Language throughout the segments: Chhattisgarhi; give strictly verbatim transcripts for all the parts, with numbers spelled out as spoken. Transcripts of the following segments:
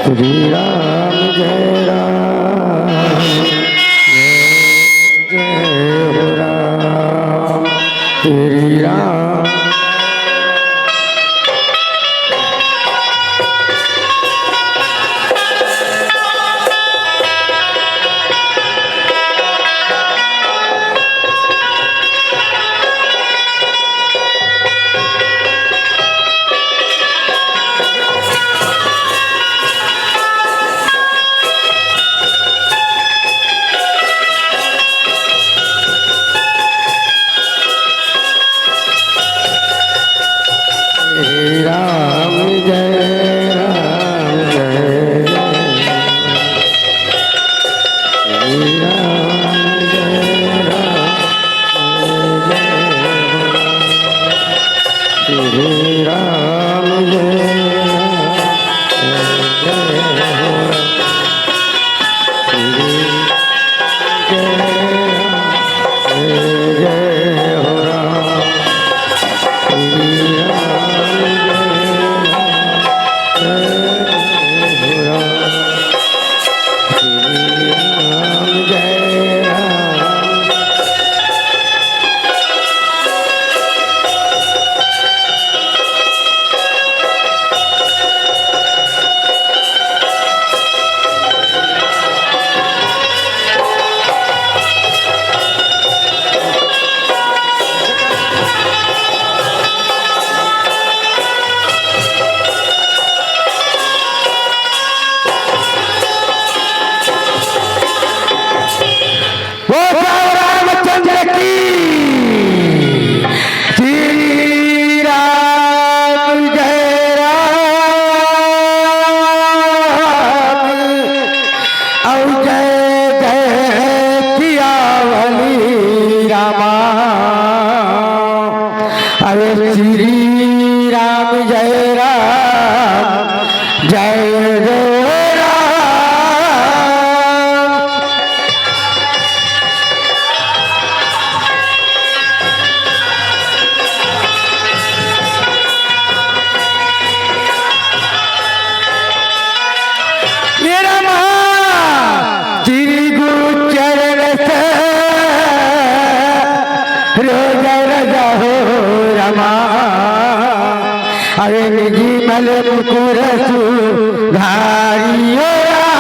श्री राम जय राम, जय हो राम, श्री राम। श्री राम जय राम जय, श्री राम जय राम जय, श्री राम जय राम जय, श्री जय राम जय, जय हो राम। श्री राम जय राम, जय हो राम। श्री राम जय राम। बोलो रामचंद्र की। श्री राम जय राम, अउ जय जय सियावली रामा। अरे श्री राम जय राम, जय जय राम। मेरा माँ श्री गुरु चरण से रोज रजा हो रमा। अरे निजी मल मुकुर सुधारी हो राम।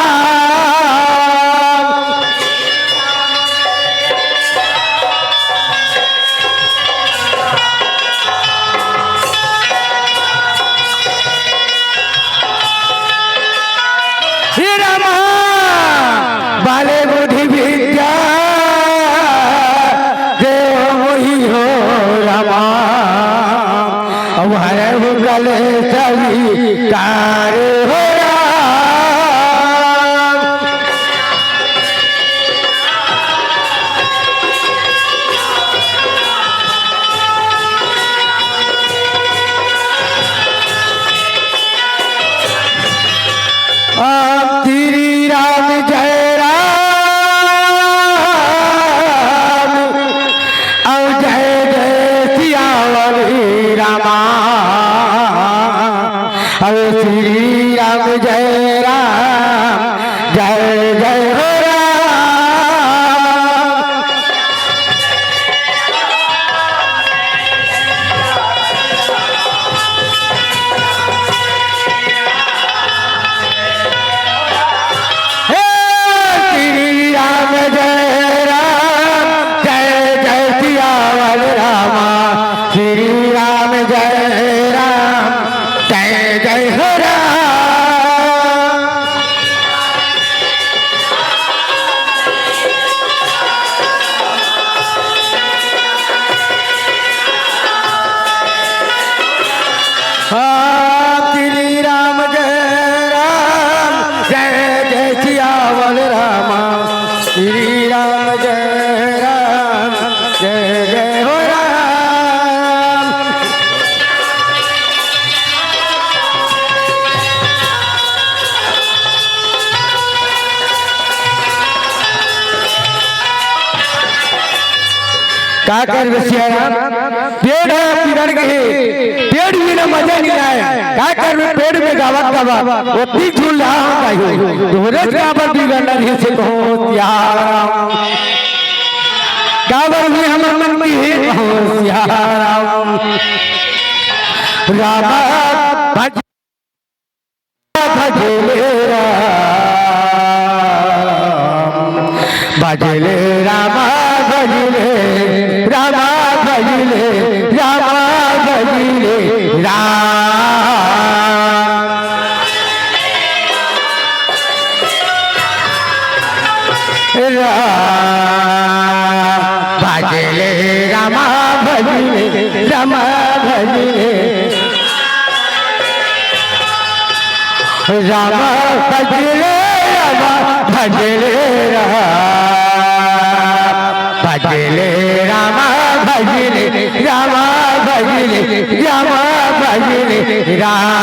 हे रामा, बाले बुद्धि विद्या देव मोहि हो रामा, अब हरहु कलेस विकार हो राम। श्री राम जय राम, अउ जय जय सियावली रामा। अरे श्री राम जय राम, जय जय हो राम। हे श्री राम जय राम, जय जय सियावल रामा। श्री राम जय राम, जय जय हो राम। श्री राम जय राम, जय जय सियावल रामा। श्री राम जय राम, जय जय हो राम। का करबे सियाराम? पेड़ ह बिगड़ गे हे, पेड़ बिना मजा नइ आय। का करबे, पेड़ में गावत गावत ओती झूल जाहूं कहिहूं। तोहरे काबर बिगड़ना रहिसे कहूं सियाराम। काबर में हमर मन की हे कहूं सियाराम। रामा भज भजले राम, भजले रामा, भजले रामा, भजले रामा, भजले राम। राम, भजले रामा, भजले रामा, भजले राम, भजले राम, भजले राम, भजले राम, भजले राम, भजले राम, भजले राम।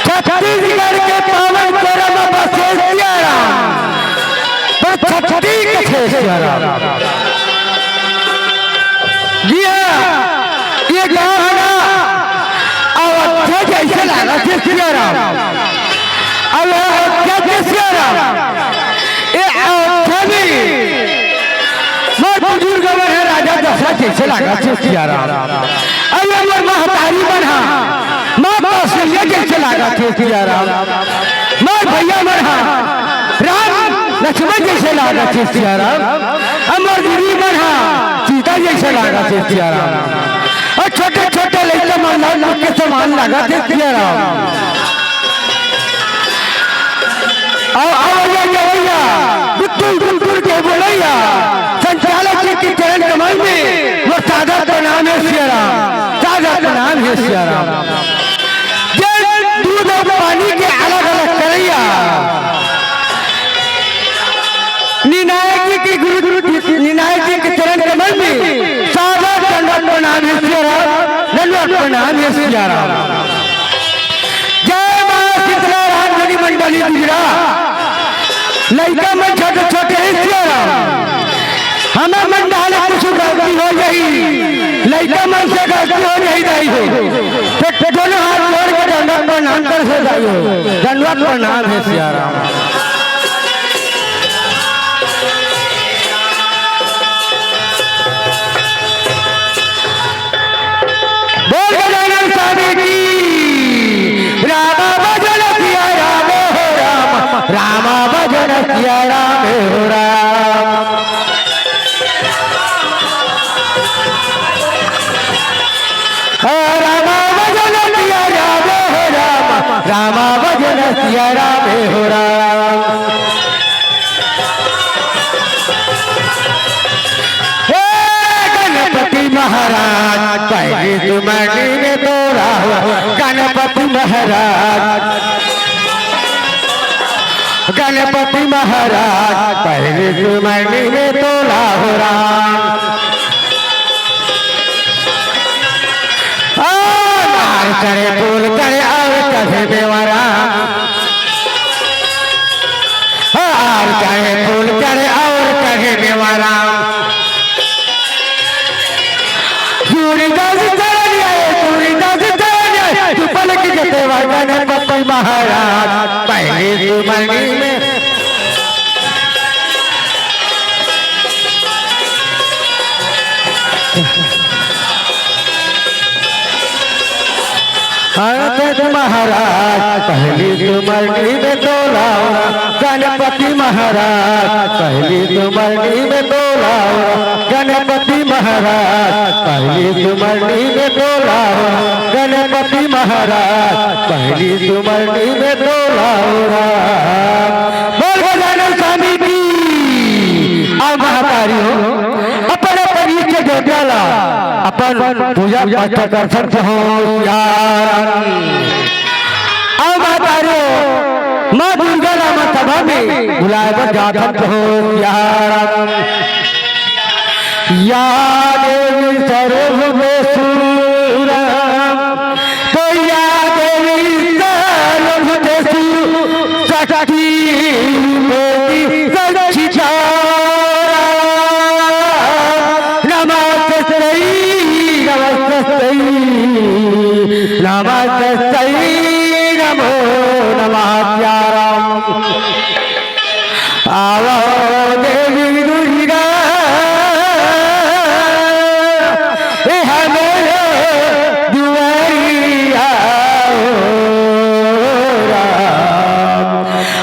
छत्तीसगढ़ के पावन चेहरा में बसे सिया राम, पर छत्तीस के छे सिया राम। जी हाँ, ये गाँव है ना, अयोध्या जैसे लागत हे सिया राम। अयोध्या के सिया राम, ये अयोध्या में मोर बुजुर्ग मन हे राजा दशरथ जैसे लागत हे सिया राम। अउ ये मोर महतारी मन हा माँ कौशल्या जैसे लागत हे सिया राम। मोर भैया मन हा राम लक्ष्मण जैसे लागत हे सिया राम। अउ मोर दीदी मन हा सीता जैसे लागत हे सिया राम। अउ छोटे छोटे लइका मन लाल पुत के समान लागत हे सिया राम। अउ अवइया जवइया, गुत्तुर गुत्तुर के बोलइया, संचालक जी के चरण कमल में मोर सादर प्रणाम हे सिया राम, सादर प्रणाम हे सिया राम। जे दूध अउ पानी के अलग-अलग करइया, निनायक जी के गुरु, गुरु, निनायक जी के चरण कमल में सादर दंडवत प्रणाम हे सिया राम, दंडवत प्रणाम हे सिया राम। जय माँ शीतला रामधनी मंडली गुजरा। लइका मन छोटे छोटे हे सिया राम। हमर मन डाले कुछ गलती हो जाही, लइका मन से गलती हो जाही दाई हो, तो दोनों हाथ जोड़ के दंडवत प्रणाम कर से दाई हो। दंडवत प्रणाम हे सिया राम। बोल गजानन स्वामी की। राम भजन सिया राम हो राम, राम भजन सिया राम हो राम। राम भजन सिया राम हो राम, राम भजन सिया राम हो राम। हे गणपति महाराज, पहली सुमरनी में तोला हो, गणपति महाराज, गणपति महाराज, पहली सुमरनी में तोला हो राम। आ, नार चढ़े फूल चढ़े अउर चढ़े मेवा राम। हार चढ़े फूल चढ़े अउर चढ़े मेवा राम। सूरदास चढ़ आए, सूरदास चढ़ आए, तू पलक के देवा गणपति महाराज, पहली सुमरनी में। गणपति महाराज, पहली सुमरनी में तोला हो राम। गणपति महाराज, पहली सुमरनी में तोला हो राम। गणपति महाराज, पहली सुमरनी में तोला हो राम। गणपति महाराज, पहली सुमरनी में तोला हो राम। बोल गजानन स्वामी की। अब महतारी हो, अपन अपन इष्ट देवता ला अपन पूजा पाठ कर सकत हो यार। अउ महतारी हो, माँ दुर्गा ला मैं सभा में बुलाए बर जात हो यार। या देवी सर्वभूतेषु आवो देवी दुर्गा, ए हमरो दुआरिया हो राम।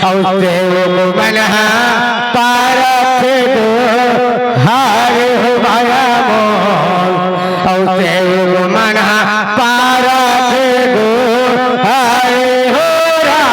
अउ सेवक मन ह पारत दो हार हो माया मोर। अउ सेवक मन ह पारत दो हार हो राम।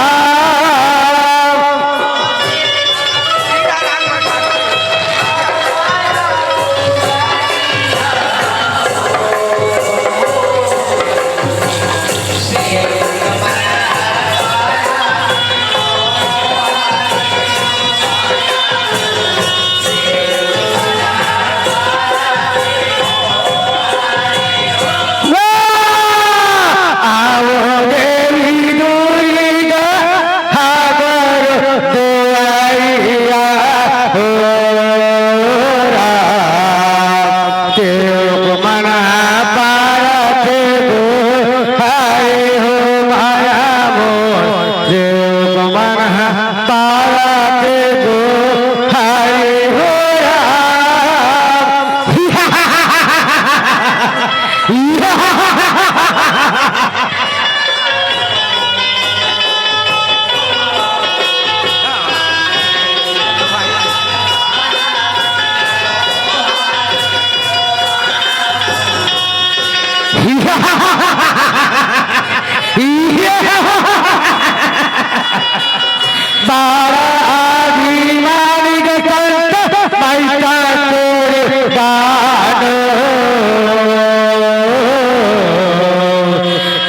आवो देवी दुर्गा, हमरो दुआरिया हो राम। सेवक मन पारत दो हार हो माया मोर। सेवक मन पारत दो हार हो राम। बारा अभिमानी के संत, माई का तोरे दान।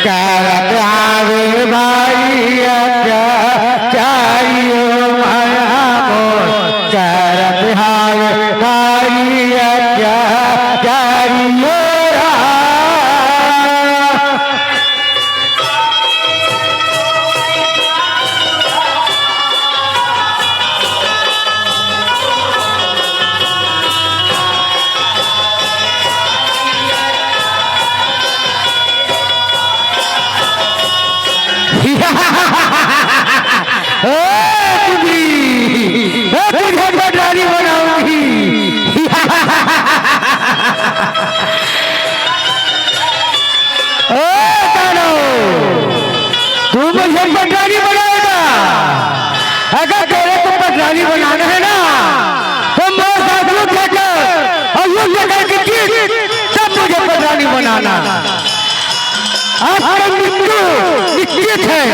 करत आवे भाई अत्याचारी हो माया मोर। करत आवे भाई अत्याचारी हो राम। ओ दीदी, मैं तुझे पटरानी बनाऊंगी। ओ दानव, तू मुझे पटरानी बनाएगा? अगर तेरे को पटरानी बनाना है ना, तो मेरे साथ युद्ध कर, और युद्ध करके जीत, तब मुझे पटरानी बनाना। आपका मृत्यु निश्चित है।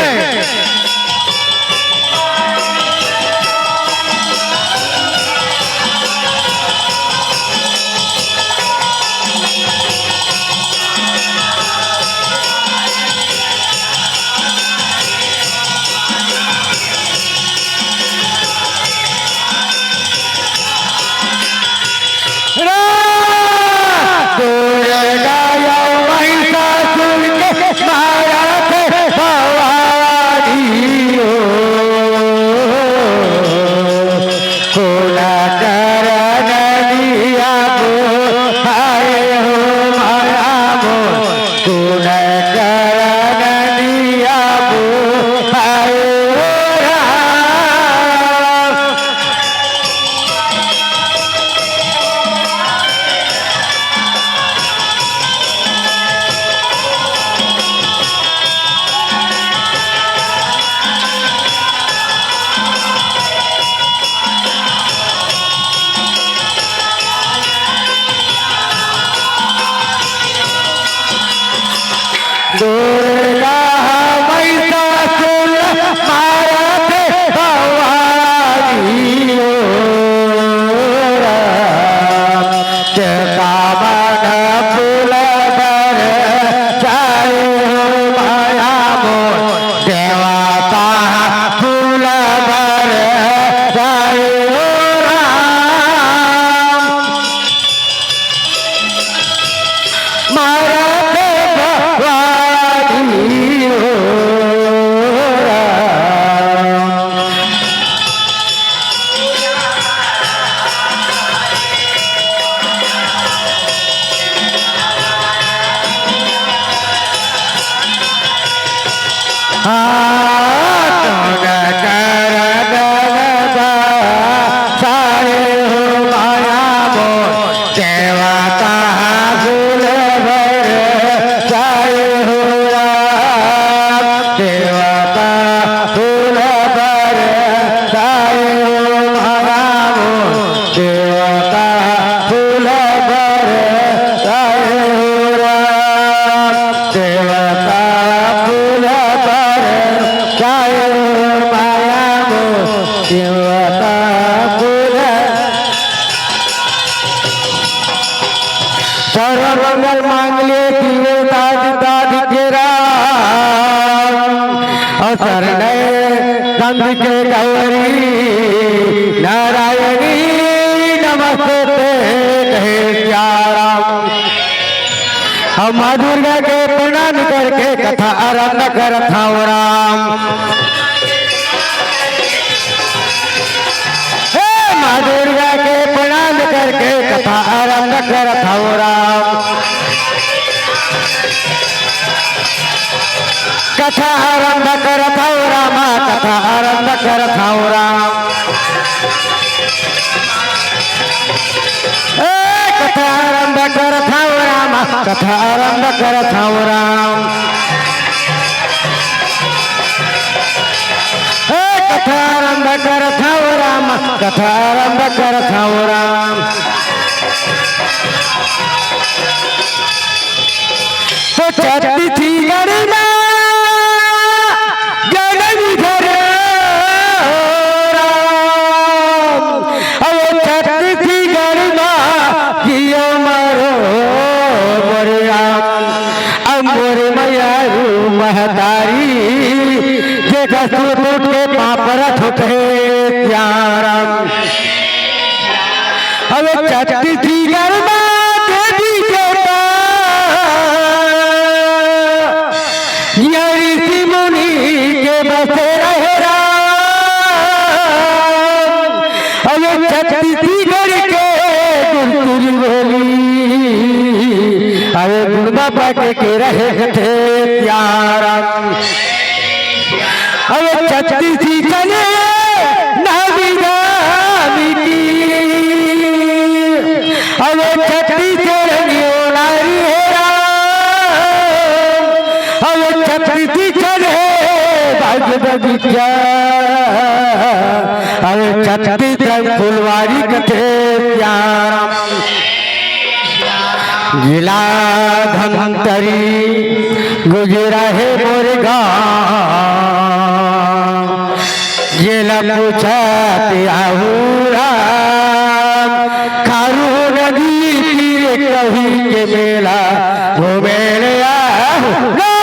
माँ दुर्गा के प्रणाम करके कथा आरंभ करत हव राम। हे माँ दुर्गा के प्रणाम करके कथा आरंभ करत हव राम। कथा आरंभ करत हव राम, कथा आरंभ करत हव राम। ए, कथा आरंभ करत हव राम, कथा आरंभ करत हव राम। ए, कथा आरंभ करत हव राम, कथा आरंभ करत हव राम। तो छत्तीसगढ़ मा जनम धरे राम, अब छत्तीसगढ़ मा जियो मरो मोर राम। अब मोर मयारू महतारी, जेकर सूत उठ के पाँव परत होथे श्याम राम। अब छत्तीसगढ़ मा देवी देवता, इहाँ ऋषि मुनि के बसेरा हे राम। अब छत्तीसगढ़ के गुरतुरी बोली, अब गुड़मा पट के रहे थे प्यारा। अब छत्तीस चले नामी नामी की, अब छत्तीस रंगियो नारी हे राम। अब छत्तीस चले बाग बगीचा, अब छत्तीस रंग फुलवारी कथे प्यारा। जिला धमतरी गुजरा हे मोर गाँव, जेला पूछत आहू राम, खारू नदी तीर कही के मेला घूमे ले आहू राम।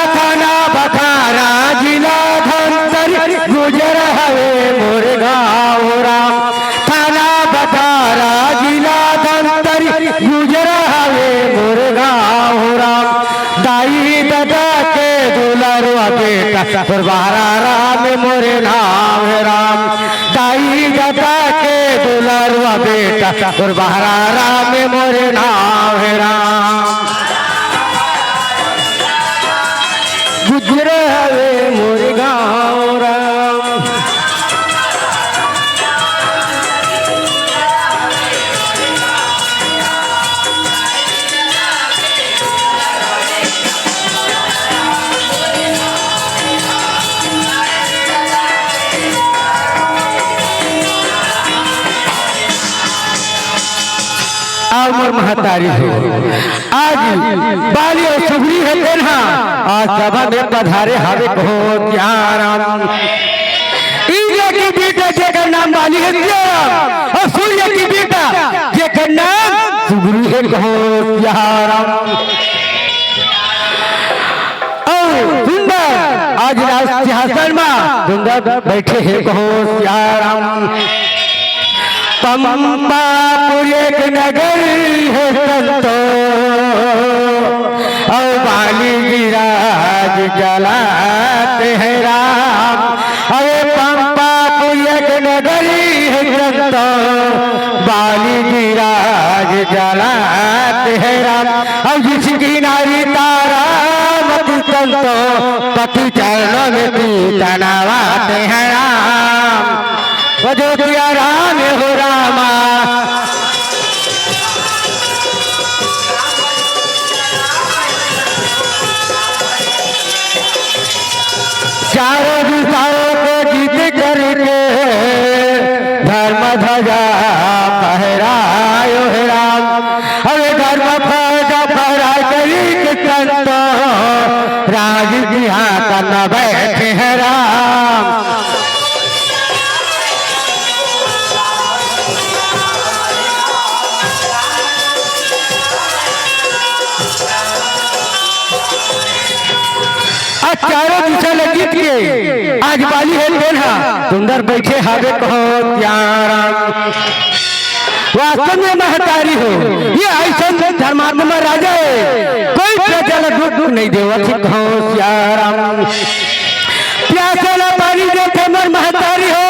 थाना बखारा जिला धमतरी गुजर हवे मोर गाँव राम। थाना बखारा जिला धमतरी गुजर हवे मोर गाँव राम। दाई ददा के दुलरवा बेटा तोर बहरा राम मोर नाम हे राम। दाई ददा के दुलरवा बेटा तोर बहरा राम मोर नाम हे राम। गुजरे हवे मोर गाँव राम। अउ मोर महतारी हो, आज बाली अउ सुगरी हे तेन हा, आज सभा में पधारे हवे कहो श्याम राम। इंद्र के बेटा जेकर नाम बाली हे श्याम राम, अउ सूर्य के बेटा जेकर नाम सुगरी हे कहो श्याम राम। अउ सुंदर आज राज सिंहासन मा सुंदर बैठे हे कहो श्याम राम। पंपापुर एक नगर हे संतो, अउ बाली गिराज चलात हे राम। अरे पंपापुर एक नगरी हे संतो, बाली गिराज चलात हे राम। अउ जिसकी नारी तारा मत संतो, पति चरणों में प्रीत नवाते हैं राम। वो जो किया राम हो रामा। चारों दिशाओं को जीत करके धर्म ध्वजा फहरायो हे राम। अरे धर्म ध्वजा फहरा करी के संतो, राजपाली हे तेन ह सुंदर बइठे हावे कहो सियाराम। वास्तव में महतारी हो, ये अइसन धर्मात्मा राजा हे, कोई प्रजा ला दुख नइ देवत हे कहो सियाराम। प्यासे ला पानी देथे मोर महतारी हो,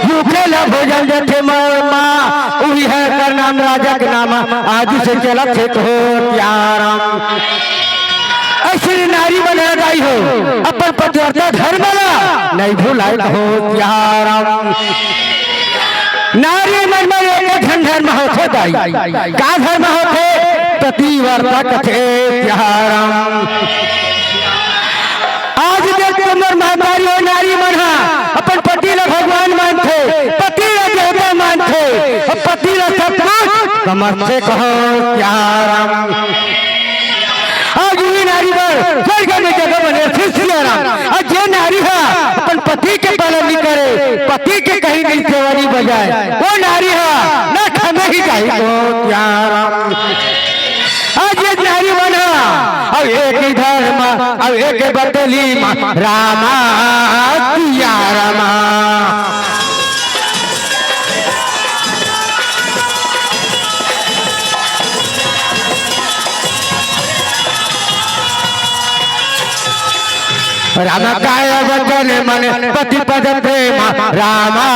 भूखे ला भोजन देथे मोर माँ। उही ह कर नाम राजा के नाम, आज से चलत हे कहो सियाराम। अइसने नारी मन ह दाई हो, अपन पतिव्रता धर्म ला नइ भुलाय कहो सियाराम। नारी मन म एक झन धर्म होथे दाई, का धर्म होथे? पतिव्रता कथे सियाराम। आज देख के मोर महतारी हो, नारी मन ह अपन पति ला भगवान मानथे, पति ला देवता मानथे, अउ पति ला सब कुछ समझथे कहो सियाराम। आज उही नारी बर स्वर्ग में जगह बने हे सियाराम। आज जे नारी ह अपन पति के पालन नइ करे, पति के कहीं नइ सेवा नइ बजाय, वो नारी ह नरक में ही जाही कहो सियाराम। आज ये नारी मन ह, अउ एक ही धर्म, अउ एक बतली म रामा सियारामा। राम काय वचन मन पति पद प्रेम रामा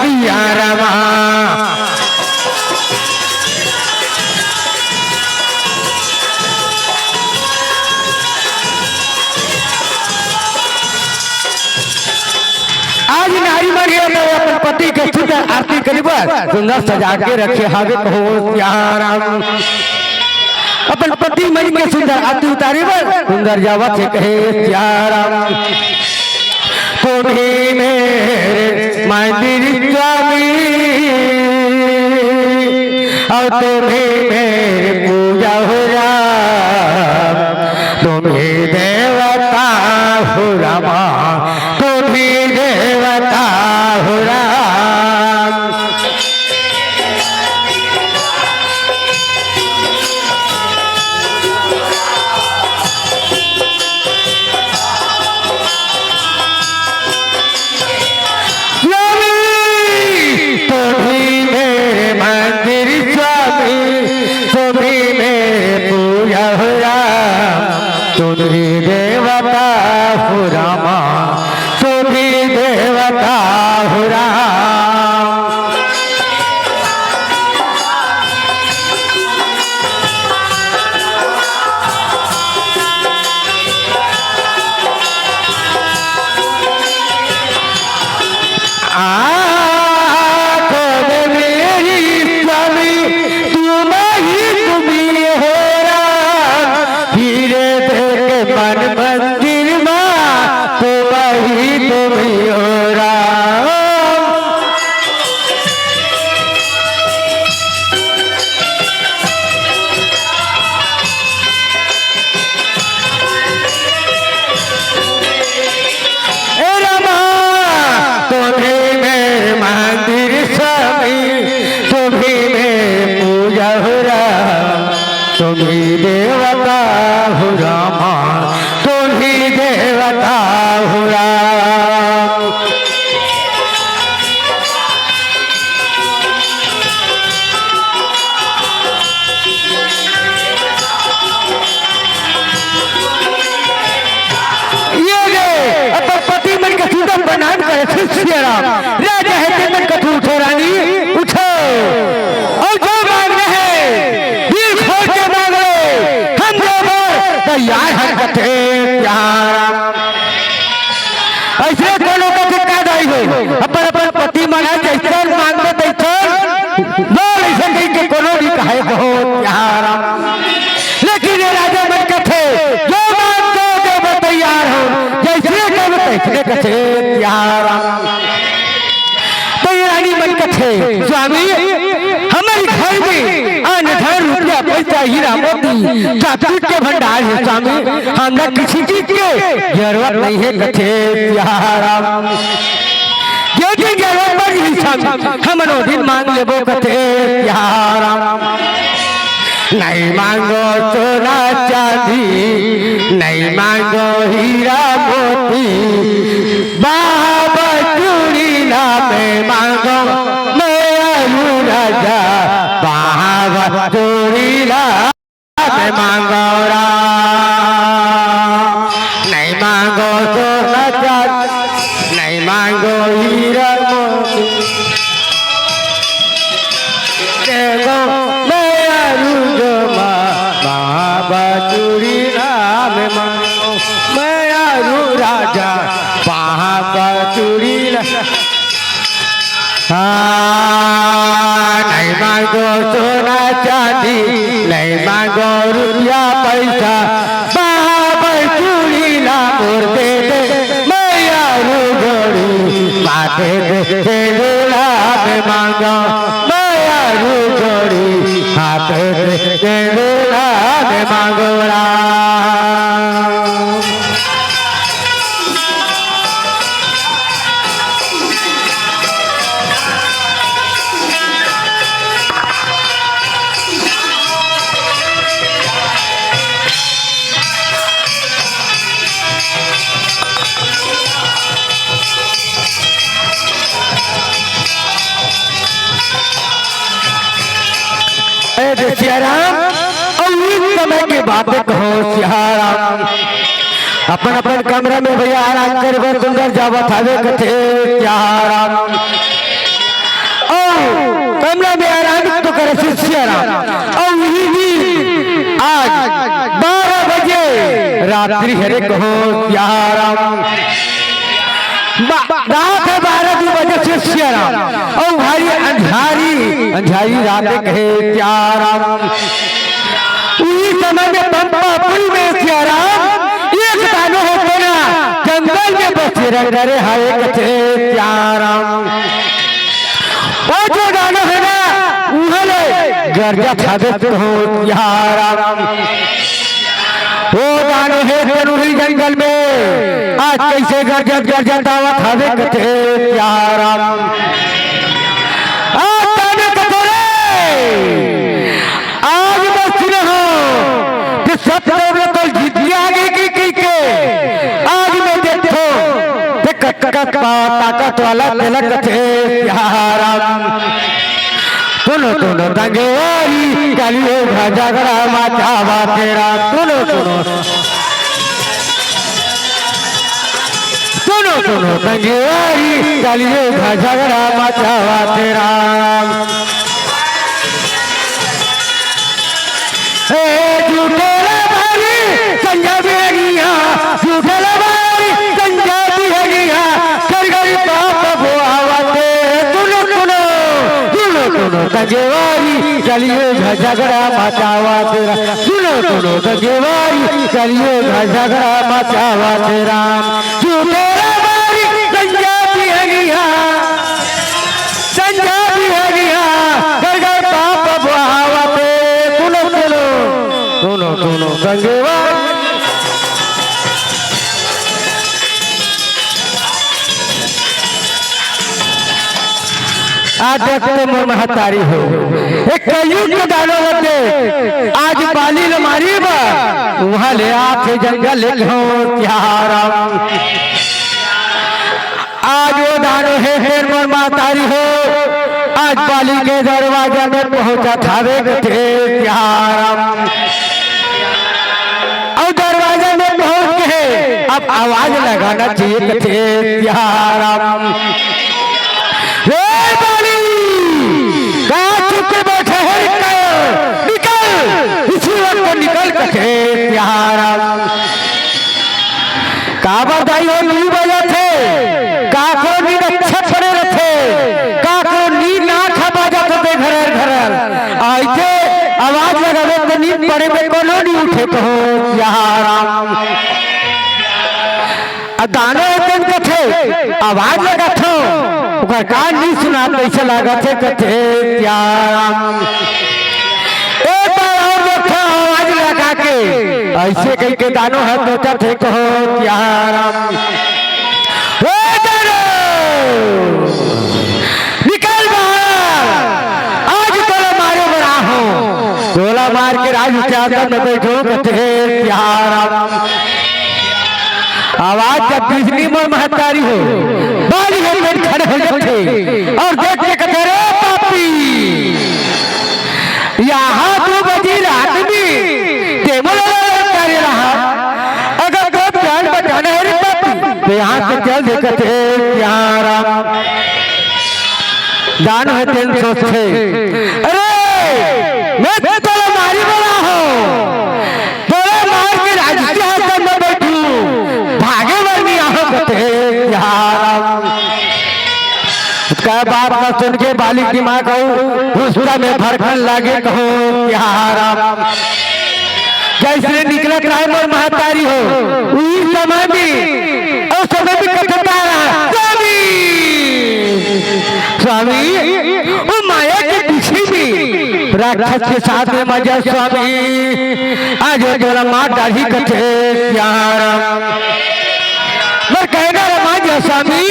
सियारामा। आज नारी मन हे तो अपन पति के सुंदर आरती करे बर सुंदर सजा के रखे हावे कहो सियाराम। अपन पति मन के सुंदर आरती उतारे बर सुंदर जावत हे कहे सियाराम। तुम्ही मेरे मंदिर स्वामी, अउ तुम्ही मेरे पूजा हो राम, तुम्ही देवता हो रामा, तुम्ही देवता हो राम। स्वामी, तुम्ही मेरे मंदिर स्वामी, तुम्ही मेरे पूजा हो राम, तुम्ही देवता हो रामा, तुम्ही देवता हो राम। आँखों में मेरी स्वामी, तुम ही तुम्ही हो राम, हीरे देख मन मंदिर मा, तुम ही तुम्ही हो राम। ए रामा, तुम्ही मेरे मंदिर स्वामी, तुम्ही मेरे पूजा हो राम, तुम्ही देवता हो रामा, तुम्ही देवता हो राम। ये रे, अपन पति मन के सुंदर प्रणाम करे, सियाराम। राजा हे ते मन कथू, उठो रानी, उठो। अउ जो मांगना हे, दिल खोल के मांग ले, हम दे बर तैयार हन कथे सियाराम। अइसे कोनो कथे का दाई हो, अपन अपन पति मन ह जइसन मांगबे तइसन बोल, अइसन कहिके कोनो भी कहे कहो सियाराम। लेकिन ये राजा मन कथे, जो मांगबे देबर तैयार हो, जइसने कहबे तइसने कथे सियाराम। तो ये रानी मन कथे, स्वामी, हमर घर में अन्न धन रुपया पइसा हीरा मोती सब चीज के भंडार हे स्वामी, हमला किसी चीज के जरूरत नइ हे कथे सियाराम। जे दिन जरूरत पड़ही स्वामी, हमन ओ दिन मांग लेबो कथे सियाराम। नहीं मांगो सोना चांदी, नहीं मांगो हीरा मोती, बाबा चूड़ी ला मैं मांगो, मैं आलू राजा, बाबा चूड़ी ला मैं मांगो राम। नहीं मांगो सोना चांदी, नहीं मांगो हीरा मोती। देखो, मैं आलू जो माँ, बाबा चूड़ी ला मैं मांगो। मैं आलू राजा, बाबा चूड़ी ला। हाँ, नहीं मांगो सोना चांदी, नहीं मांगो रुपया पैसा, बाबा चूड़ी ला मोर दे दे, मैं आलू जोड़ी, माथे दे दे, ला मैं मांगो, मैं आलू जोड़ी, हाथे दे दे, ला मैं मांगो राम। ए दे सियाराम, अउ इस समय के बात कहो सियाराम। अपन अपन कमरा में भैया आराम करे बर सुंदर जावत हवे कथे सियाराम। अउ कमरा में आराम तो करे सियाराम। अउ इही दिन आज बारह बजे रात्रि हरे कहो सियाराम। बा-, रात है बारह दू बजे से सियाराम, अउ भारी अंधारी, अंधारी रात कहे सियाराम। उही समय में पंपापुरी में सियाराम, एक दानो होथे ना, जंगल में बसेरा करे हवे कथे सियाराम। ओ जो दानो हे ना, उहे ले गरजत हवे कहो सियाराम। ओ दानो हे तेन उही जंगल में, आज कइसे गरजत गरजत आवत हवे कथे सियाराम। आज दानो कथे रे, आज मैं सुने हो कि सत्य में तो जीत आगे की, की के, आज मैं देखो ते कतका ताकत वाला तेला कथे सियाराम। सुनो सुनो दंगेवारी, कलयुग झगड़ा मचावत हे रा। सुनो सुनो, सुनो सुनो दंगेवारी, कलयुग झगड़ा मचावत हे रा। हे झूठे ला भारी संजा बिहनिया, झूठे ला भारी संजा बिहनिया, कर गई पाप बोआवत हे। सुनो सुनो, सुनो सुनो दंगेवारी, कलयुग झगड़ा मचावत हे रा। सुनो सुनो दंगेवारी, कलयुग झगड़ा मचावत हे राम। झूठे ला भारी संजा बिहनिया, संजा बिहनिया, कर गई पाप बोआवत हे। सुनो सुनो, सुनो सुनो दंगेवारी। आज देखते मोर महतारी हो, एक कलयुग के दानो लगे, आज बाली ल मारी बा, उहाँ ले आथे जंगल ले कहो सियाराम। आज ओ दानो हे फेर मोर महतारी हो, आज बाली के दरवाजा में पहुँचत हवे कथे सियाराम। अउ दरवाजा में पहुँच के अब आवाज लगाना चाहिए कथे सियाराम। ए बाली, का चुप के बैठे हे? निकल, निकल, इसी वक्त निकल कथे सियाराम। काबर दाई हो नींद बजत हे? का कोनो नींद अच्छा पड़े रथे? का कोनो नींद ना खा बाजत होते घरर घरर? अइसे आवाज लगावे त नींद पड़े में कोनो नइ उठे कहो सियाराम। अ दानो ए तेन कथे, आवाज लगाथो, ओकर कान नइ सुनात, कइसे लागत हे कथे सियाराम। एक बार अउ देखो आवाज लगा के, अइसे कहिके दानो ह सोचत हे कहो सियाराम। ए दानो, निकल बाहर, आज तोला मारे बर आहूँ, तोला मार के राज ऊंचे आसन में बैठो कथे, "हे राम।" आवाज जब बिजली मोर महतारी हो, बाली हे पेट खड़े हो जाथे अउ देख के कथे, "रे पापी, यहाँ दू बजे रात में ते मोला ललकारे रहा, अगर तो जान बचाना हे रे पापी, तो यहाँ से चल दे कथे, हे राम।" दान हे तेन सोचथे, "अरे, मैं तोला मारी वाला हूँ, तोला मार के राज ऊंचे आसन में बैठूं, भागे बर नइ आहूं कथे, हे राम।" का बात ला सुन के बाली के माँ कहूँ, गुस्सा में भड़कन लागे, कहूँ, "हे राम।" जइसने निकलत रहे मोर महतारी हो, उही समय में, उस समय में कथता रहा, "स्वामी, स्वामी, ओ माया के पीछे में राक्षस के साथ में मजा स्वामी, आज वो तोला मार डारही कथे, हे राम।" मोर कहना ला मान जा स्वामी,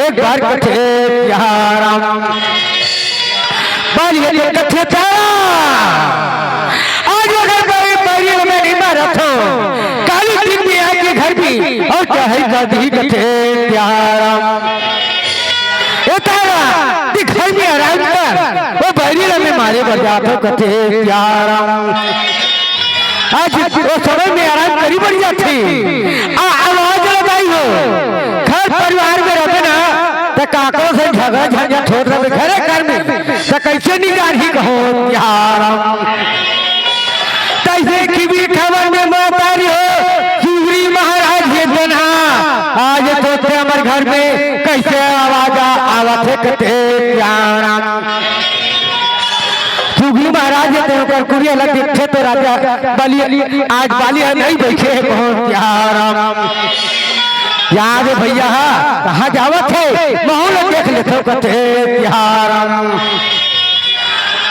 एक बार कथे, "हे राम।" बाली हे तेन कथे, "तारा, आज अगर बई-, बईरी ला मैं नइ मारत हूँ, काली दिन में आके घर में अउ चढ़ाई कर दिही कथे, हे राम।" ए तारा, ते घर में आराम कर, ओ बईरी ला मैं मारे बर जात हूँ कथे, हे राम। आज ओ समय में आराम करी बर जाथे। आ, आवाज लगाई हो। घर परिवार में रहबे ना, त काकरो से झगड़ा झंझट होत रहबे घरे घर में, त कइसे नइ जानही कहो, हे राम। तइसे कि भी खबर में महतारी हो, सुग्रीव महाराज हे तेन हा, आज सोचथे हमर घर में कइसे आवाज आ-, आवत हे कथे, हे राम। सुग्रीव महाराज हे तेन ओकर कुरिया ला देखथे त राजा बाली, आज बाली ह नइ बइठे हे कहो, हे राम। या रे भइया हा, कहाँ जावत हे? महूँ ला देख लेथों कथे, हे राम।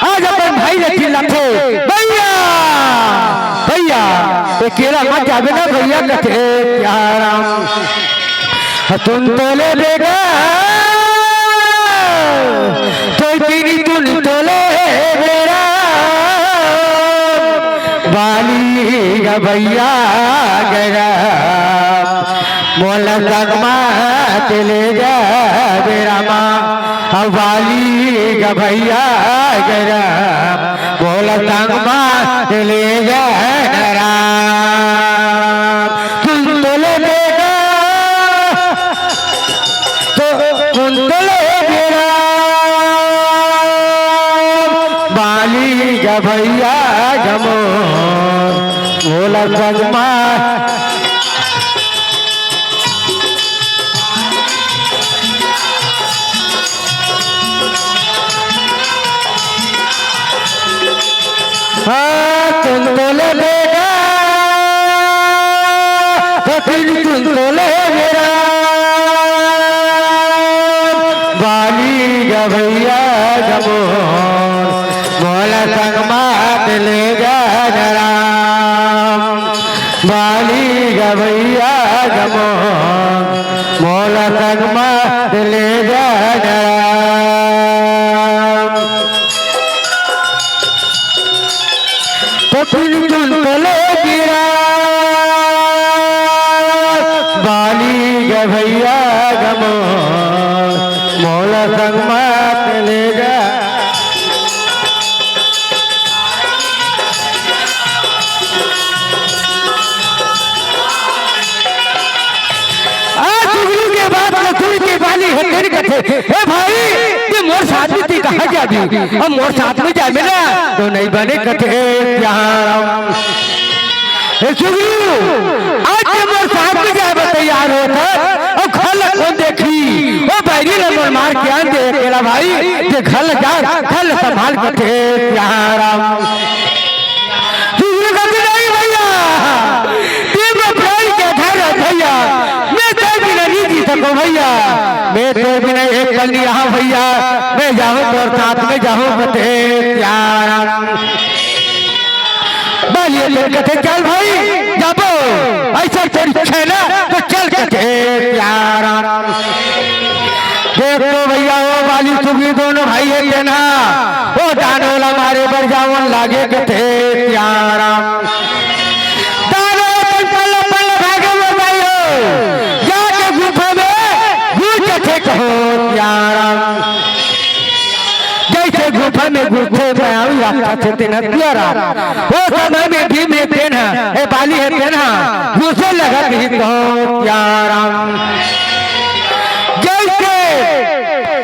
आज अपन भाई ला चिल्लाथे, "भइया, भइया, अकेला मत जाबे ना भइया," कथे, हे राम। सुन तो ले बेगा, तो तेरी सुन तो ले बेरा, बाली गा भइया गा, मोला संग मा ते ले जाबे रामा, बाली गा भइया गा, मोला संग मा ते ले जाबे राम। सुन तो ले बेगा, तो सुन तो ले बेरा, बाली गा भइया गा मोर, मोला संग मा। हाँ, सुन तो ले बेगा, सचिन सुन तो ले बेरा, बाली गा भइया गा मोर, मोला संग मा ते ले जा राम। बाली गा भइया गा मोर, मोला संग मा ते ले जा राम। तो फिर चुन तो ले गिरा, बाली गा भइया गा मोर, मोला संग मा ते ले जा। आज जुगनू के बात ल सुन के बाली ह तेन कथे, "हे भाई, ते मोर साथ में ते कहाँ जाबे? अब मोर साथ में जाबे ना, तो नइ बने," कथे, हे राम। हे जुगनू, आज ते मोर साथ में जाए बर तैयार होत हस, अउ घर ल कोन देखही? ओ बईरी ल मोर मार के आन दे, अकेला भाई, ते घर ल जा, घर ल संभाल, कथे, हे राम। जुगनू कथे, "नहीं भइया, ते मोर प्राण के आधार हस भइया, मैं तोर बिना नइ जी सकंव भइया, मैं तोर बिना एक पल नइ रहंव भइया, मैं जाहूं तोर साथ में जाहूं," कथे, हे राम। बाली ह तेन कथे, "चल भाई, जाबो, अइसन तोर इच्छा हे ना, तो चल," कथे, हे राम। देख तो भइया, ओ बाली सुग्रीव दोनों भाई हे तेन हा, ओ दानव ला मारे बर जावन लागे कथे प्यारा। दादा अपन पल्ला पल्ला भागे वो भाई हो, जाके गुफा में घुस जाथे कहो प्यारा। जैसे गुफा में घुसथे मायावी राक्षस हे तेन ह प्यारा। ओ समय में भीम हे तेन ह, ए बाली हे तेन ह, घुसे लगत ही कहो प्यारा। जैसे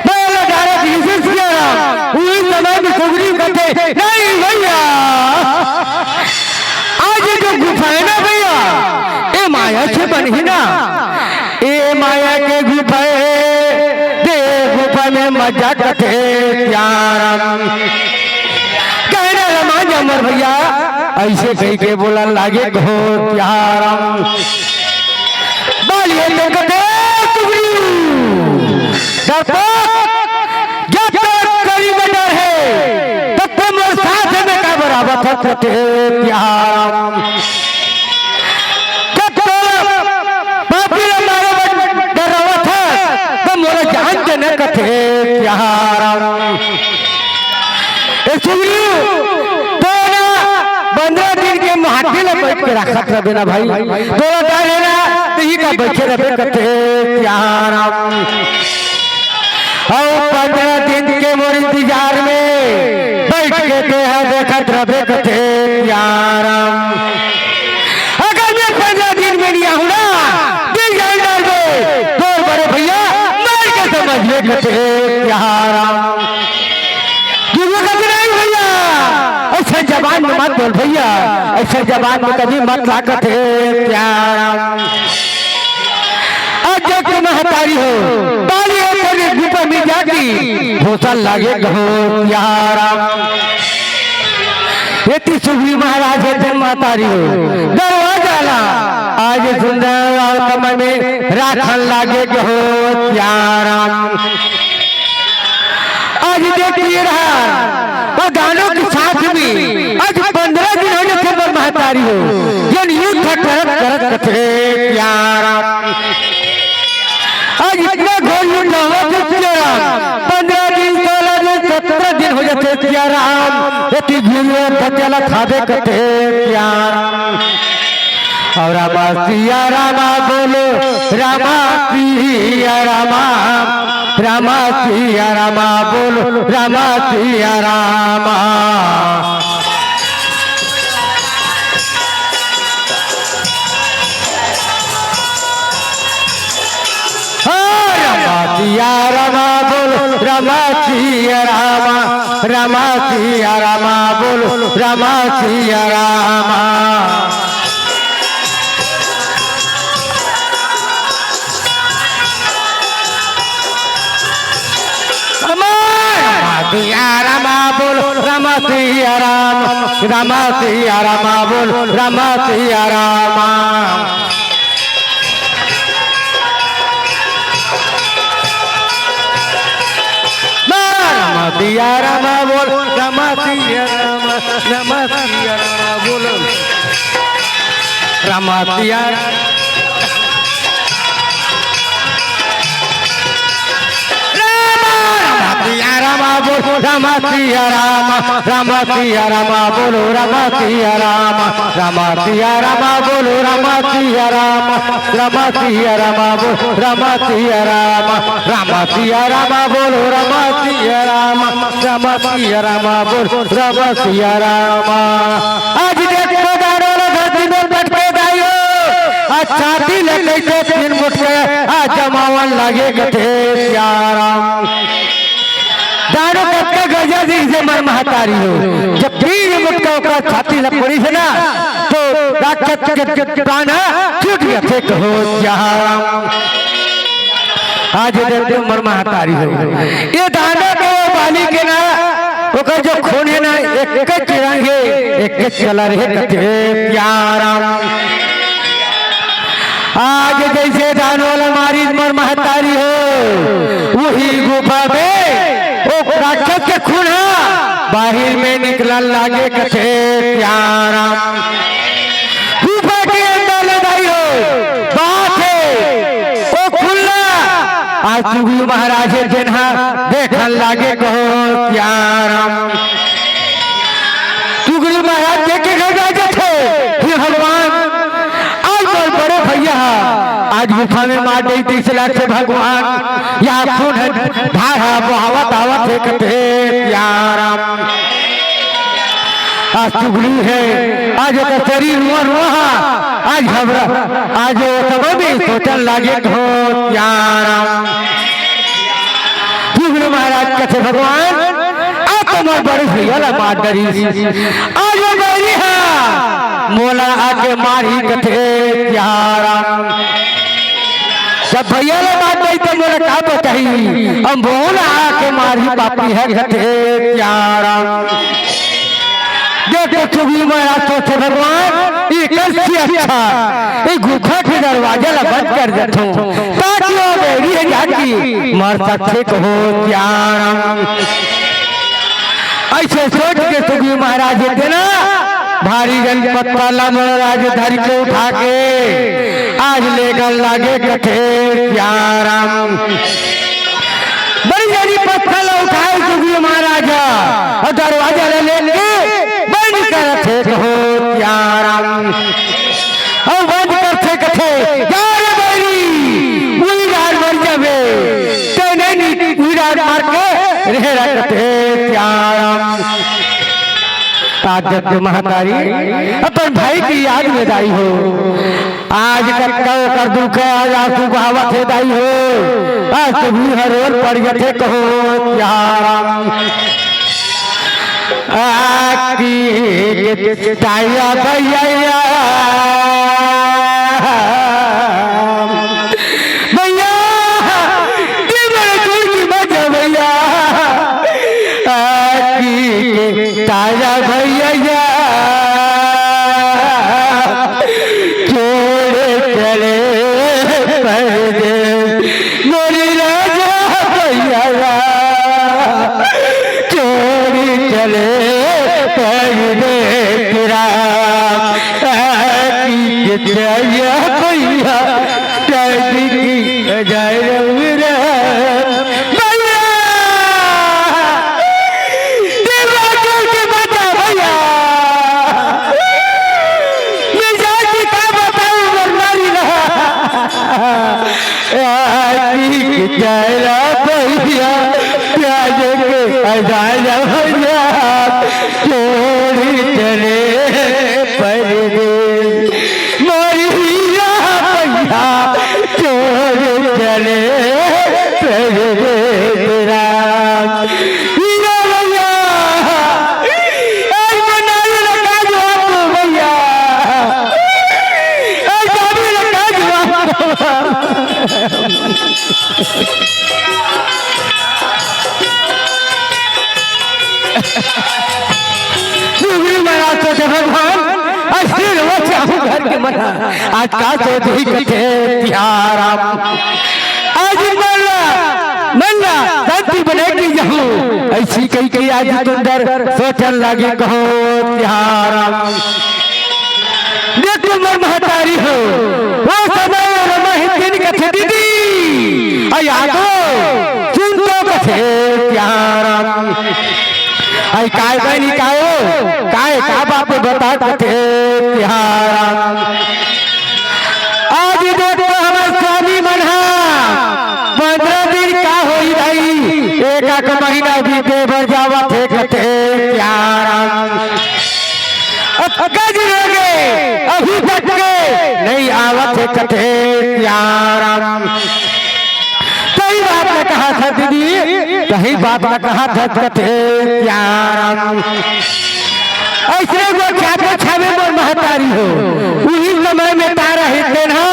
पहला डारे घिसे सिया राम, उही समय में सुग्रीव कथे, "नहीं भैया, आज ये जो गुफा है ना भैया, ये माया से बनी ना, ये माया के गुफा है, दे गुफा में मजा कथे प्यारा।" कहना रमान अमर भैया, ऐसे कह के बोला लागे कहो प्यारा। बाली हे तेन कथे, "सुग्रीव, डरपोक, जब तोर करी में डर हे, तब ते मोर साथ में काबर आवत हस कथे प्यारा। जब तोर पापी ला मारे बर डरावत हस, त मोला जान दे न कथे प्यारा।" ए सुग्रीव, तो ना पंद्रह दिन के माटी ल बैठ के रखत रहे ना भाई। तोला डर हे ना, तो ही का बैठे रहे कथे प्यारा। अउ पंद्रह दिन के मोर इंतजार में बैठ के तेहा देखत रहे कथे प्यारा। अगर मैं पंद्रह दिन में नहीं आऊँ ना, दिल जान डाल दे, तोर बड़े भैया मार के समझ ले कथे प्यारा। तू वो कभी नहीं भैया, ऐसा जबान में मत बोल भैया, ऐसा जबान में कभी मत ला कथे प्यारा। आज जब तुम महतारी हो, बाली हे तेन गुफा में जाके घुसन लागे कहो प्यारा। एती सुग्रीव महाराज हे तेन महतारी हो, दरवाजा ला आज सुंदर और कमर में राखन लागे कहो प्यारा। आज देखिए रहा, और दानव के साथ में आज पंद्रह दिन हो जाथे मोर महतारी हो, ये युद्ध करत करत कथे प्यारा। आज इतना घोर युद्ध होवत हे प्यारा, पंद्रह दिन, सोलह दिन, सत्रह दिन हो जाथे प्यारा। एती घोर युद्ध चलत हावे कथे प्यारा। अउ रामा सिया रामा बोलो, रामा सिया रामा, रामा सिया रामा बोलो, रामा सिया रामा। ओ रामा सिया रामा बोलो, रामा सिया रामा, रामा सिया रामा बोलो, रामा सिया रामा। रामा सिया रामा बोलो, रामा सिया रामा, रामा सिया रामा बोलो, रामा सिया रामा। रामा सिया रामा बोलो, रामा सिया रामा, रामा सिया रामा बोलो, रामा सिया रामा। रामा, रामा सिया रामा बोलो, रामा सिया रामा, रामा सिया रामा बोलो, रामा सिया रामा, रामा सिया रामा बोलो, रामा सिया रामा, रामा सिया रामा बोलो, रामा सिया रामा, रामा सिया रामा बोलो, रामा सिया रामा, रामा सिया रामा बोलो, रामा सिया रामा। आज देख तो दानव ला धरती में पटके दाई हो, आज छाती ले कैसे तीन मुठ के आज जमावन लागे कथे प्यारा। दानव कतका गरजा दिस हे मोर महतारी हो, जब तीन मुठ के ओकर छाती ले पड़िस ना, तो राक्षस के, के प्राण छूट गए थे कहो प्यारा। आज देख तो मोर महतारी हो, ये दानव के बाली के ना, ओकर जो खून हे ना, एक एक रंग हे, एक एक colour हे कथे प्यारा। आज जैसे दानव ला मारिस मोर महतारी हो, उही गुफा में ओ राक्षस के खून ह बाहिर में निकलन लागे कथे प्यारा। गुफा के अंदर ले दाई हो, बात हे ओ खुल्ला। आज सुग्रीव महाराज हे जेन ह देखन लागे कहो प्यारा। गुफा में मार दे तीस लाख से भगवान, या खून धारा बहावत आवत हे कथे सियाराम। आज चुगली हे, आज ओकर शरीर रुआ रुआ हा, आज घबरा, आज ओ समय में सोचन लागे हो सियाराम। चुगली महाराज कथे भगवान, आज तो मोर बड़े भैया ला मार डरिस, आज वो बैरी हा मोला आके मारही कथे सियाराम। जब भैया ला मार डरिस त मोला का बचाही, अब मोला आके मारही पापी हे कथे सियाराम। देख तो चुगली महाराज सोचे भगवान, ये कइसे अच्छा, ये गुफा के दरवाजा ला बंद कर देथों, ताकि वो बैरी हे जाके मर सकथे कहो सियाराम। अइसे सोच के सुग्रीव महाराज हे तेला भारी जन पत्थर ला महाराज धर के उठा के आज लेगन लागे कथे सियाराम। बड़ी जनी पत्थर ला उठाए सुग्रीव महाराज अउ दरवाजा ला लेके बंद करथे कहो सियाराम। अउ बंद करथे कथे, "जा रे बैरी, उही डार मर जाबे, तैं नहीं नी, उही डार मार के रेहे रह कथे सियाराम।" आज जब महतारी अपन भाई के याद में दाई हो, आज कतका ओकर दुख हे, आज आंसू बहावत हे दाई हो, आज तो भी हरोर पड़ जथे कहो सियाराम। आकी के ताया भैया, भैया, ये बड़े दूर की मत जा भैया। आकी के ताया भैया, छोड़ चले परदेस। मोरी राजा भैया, छोड़ी चले परदेस राम। आकी के ताया भैया, टाइडी की जाए रघुवीर। भैया, देवा के माता भैया, मिजाज की का बताऊं मरनारी ना। आकी के ताया भैया, प्याज के अजाया भैया, छोड़ी चले परदेस। मोरी हीरा भैया, छोड़ी चले परदेस राम। हीरा भैया, आज मनाई लगा जो आपको भैया, आज जाबी लगा जो आपको। सुग्रीव महाराज सोचे, "भगवान, अइसे रोवत हे घर के मन, आज का सोचही कथे सियाराम। आज मन ला, मन ला शांति बनाए के जाहूं।" अइसे कहि के आज सुंदर सोचन लागे कहो सियाराम। देख तो मोर महतारी हो, ओ समय रमा हे तेन कथे दीदी, अई आगो, सुन तो कथे सियाराम। अई काय बहिनी काय हो, काय का बात बता कथे सियाराम। आज देख तो हमर स्वामी मन हा पंद्रह दिन का होई भाई, एक आक महीना बीते बर जावत हे कथे सियाराम। अब कज रोगे अभी तक के नहीं आवत हे कथे सियाराम। सही बात न कहा था दीदी, सही बात न कहा था कथे सियाराम। अइसने गोठियाथे छावे मोर महतारी हो, उही समय में तारा हे तेन हा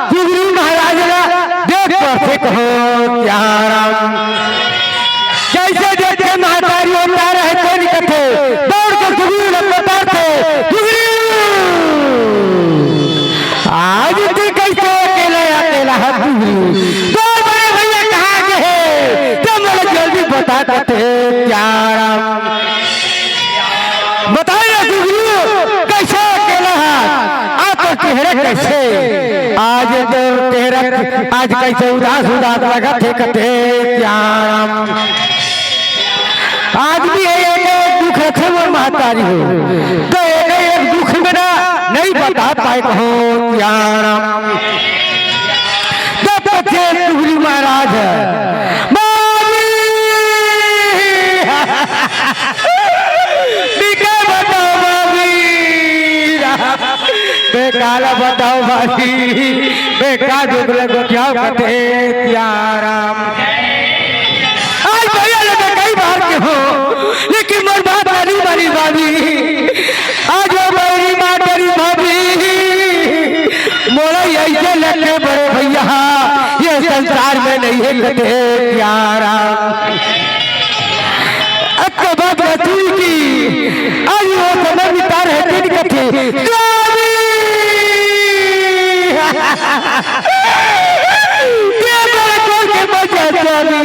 सुग्रीव महाराज ला देख परथे कहो सियाराम। जइसे देखे महतारी हो तारा हे तेन कथे, दौड़ के सुग्रीव ला पकड़थे, "सुग्रीव, आज तैं कइसे अकेला अकेला हा सुग्रीव? तोर बड़े भैया कहाँ गे हे? तैं मोला जल्दी बता कथे सियाराम।" बताए ना सुग्रीव, कइसे अकेला हा? आज तोर चेहरा कइसे? आज तोर चेहरा आज कइसे उदास उदास लगत हे कथे सियाराम। आदमी हे, एक एक दुख रथे मोर महतारी हो, त एक एक दुख में ना नहीं बता पाए कहो सियाराम। काला बताओ भाभी, मैं का दुख ले गोठियाव कथे सियाराम। आज भैया ले मैं कई बार के हो, लेकिन मोर बात ला नइ मानी भाभी। आज वो बैरी माँ तेरी भाभी, मोला अइसे लगथे बड़े भैया, ये संसार में नइ हे कथे सियाराम। अक्को बात बतुई की, आज वो समय मितार हे तेन कथे, स्वामी! ये बड़े कोर के बजा स्वामी!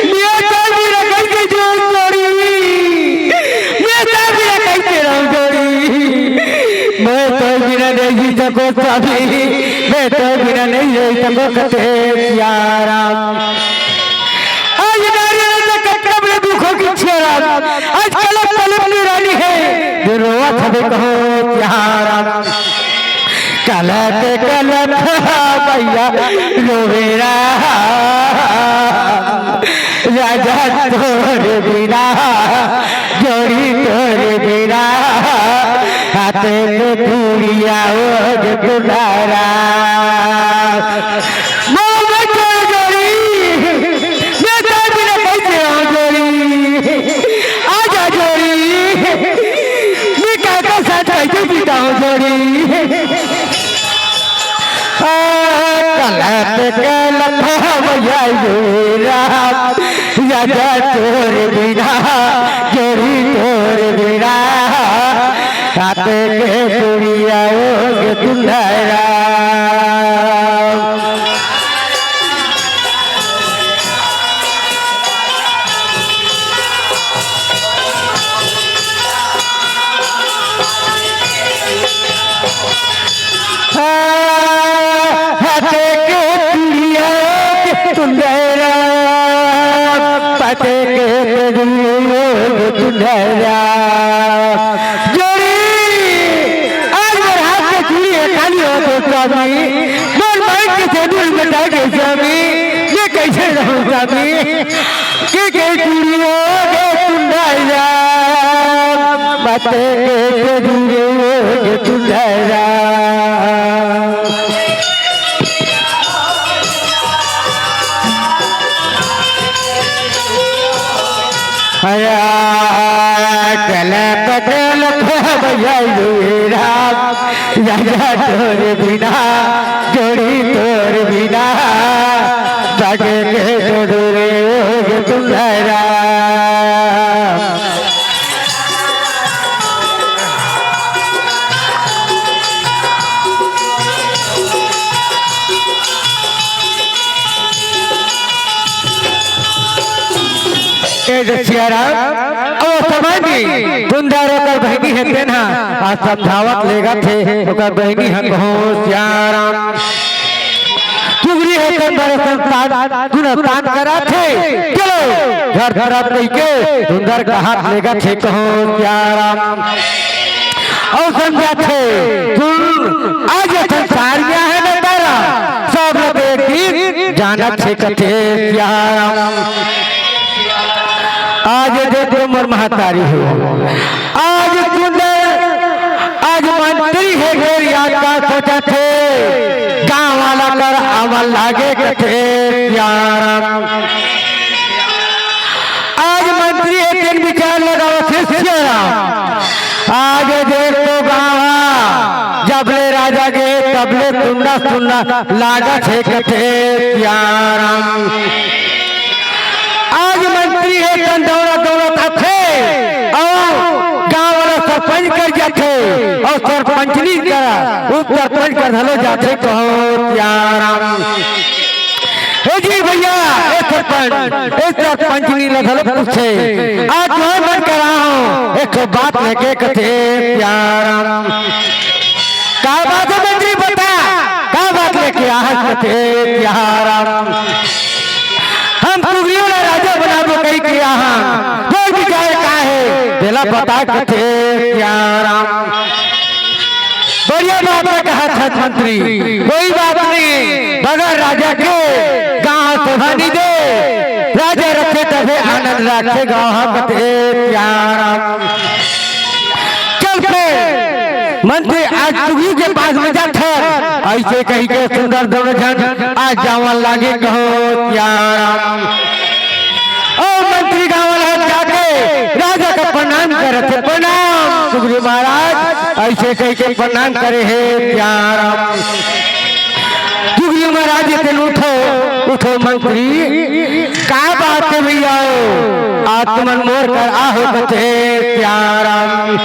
मियाँ तो मेरा कइसे जोड़ जोड़ी, मैं तो मेरा कइसे राम जोड़ी, मैं तो बिना नहीं जी सको स्वामी, मैं तो बिना नहीं रह सको कथे सियाराम। आज नारी ने तो कब कब ले दुखों की छेड़ा, आज कलप कलप की रानी है, जो रोवा था भी कहो प्यारा। कलप कलप भैया रोवेरा, राजा तोर बिना, जोड़ी तोर बिना, हाथ में चूड़िया ओढ़ दुलारा। मोहब्बत और जोड़ी, मैं तो बिना कैसे रहूं जोड़ी? आजा जोड़ी, मैं काका साथ कैसे बिताऊं जोड़ी? आ, कलप कलप भैया ये राम, राजा तोर बिना, जोड़ी तोर बिना, हाथ के चूड़िया ओढ़ दुलारा। हाथे के चूड़िया के तुंदरा, पते के चूड़िया के तुंदरा। जोड़ी, आज मोर हाथ के चूड़ी हे खाली हो तो स्वामी, मोर माई के सेनुर मिटा के स्वामी, मैं कैसे रहूं स्वामी? के के चूड़िया के तुंदरा, पते के चूड़िया के तुंदरा। हया कल बदल भैया राम, राजा तोर बिना, जोड़ी तोर बिना, बगे के दूर तुंदरा। ए जे सियाराम, ओ समय में तुंदरा ओकर बहिनी हे तेन ह, आ समझावत लेगत हे, ओकर बहिनी ह कहो सियाराम। चुगरी हे तेन बड़े संस्थान, गुणस्थान करत हे। चलो, घर तरफ कहिके, तुंदरा का हाथ लेगत हे कहो सियाराम। अउ समझाथे, सुन, आज ये संसार में हे ना तारा, सब लोग एक दिन जानत हे कथे सियाराम। आज देख लो मोर महतारी हो, आज सुंदर, आज मंत्री हे घेर याद का सोचथे, गांव वाला कर अमल लागे कथे सियाराम। आज मंत्री एक दिन विचार लगावथे सियाराम। आज देख तो गाँव, जब ले राजा गे, तब ले सुन्ना सुन्ना लागत हे कथे सियाराम। आज मंत्री हे तन दौड़त दौड़त आथे, अउ गाँव वाला सरपंच कर जाथे, अउ सरपंचनी कर, उप सरपंच कर घलो जाथे कहो सियाराम। ए जी भैया, ए सरपंच, ए सरपंचनी ल घलो पूछे, आज मैं मन करा हूँ, एक ठो बात लेके कथे सियाराम। का बात हे मंत्री बता, का बात लेके आहा कथे सियाराम। हम कुगरियों ला राजा बनाबो कहि के आहा, तोर विचार का हे, तेला बता कथे सियाराम। बढ़िया बात हे कहत हस मंत्री, कोई बात नहीं, बगैर राजा के गाँव शोभा नइ दे, राजा रथे तभे आनंद राखे गाँव ह कथे सियाराम। चल फिर, अइसे कहिके सुंदर दोनों झन आ जावन लागे कहो सियाराम। अउ मंत्री गाँव वाला जाके राजा का प्रणाम करत हे, "प्रणाम सुग्रीव महाराज।" अइसे कहिके प्रणाम करे हे सियाराम। सुग्रीव महाराज कहथे, "उठो, उठो मंत्री, का बात हे भइया? आज तुमन मोर कर आहो कथे सियाराम।"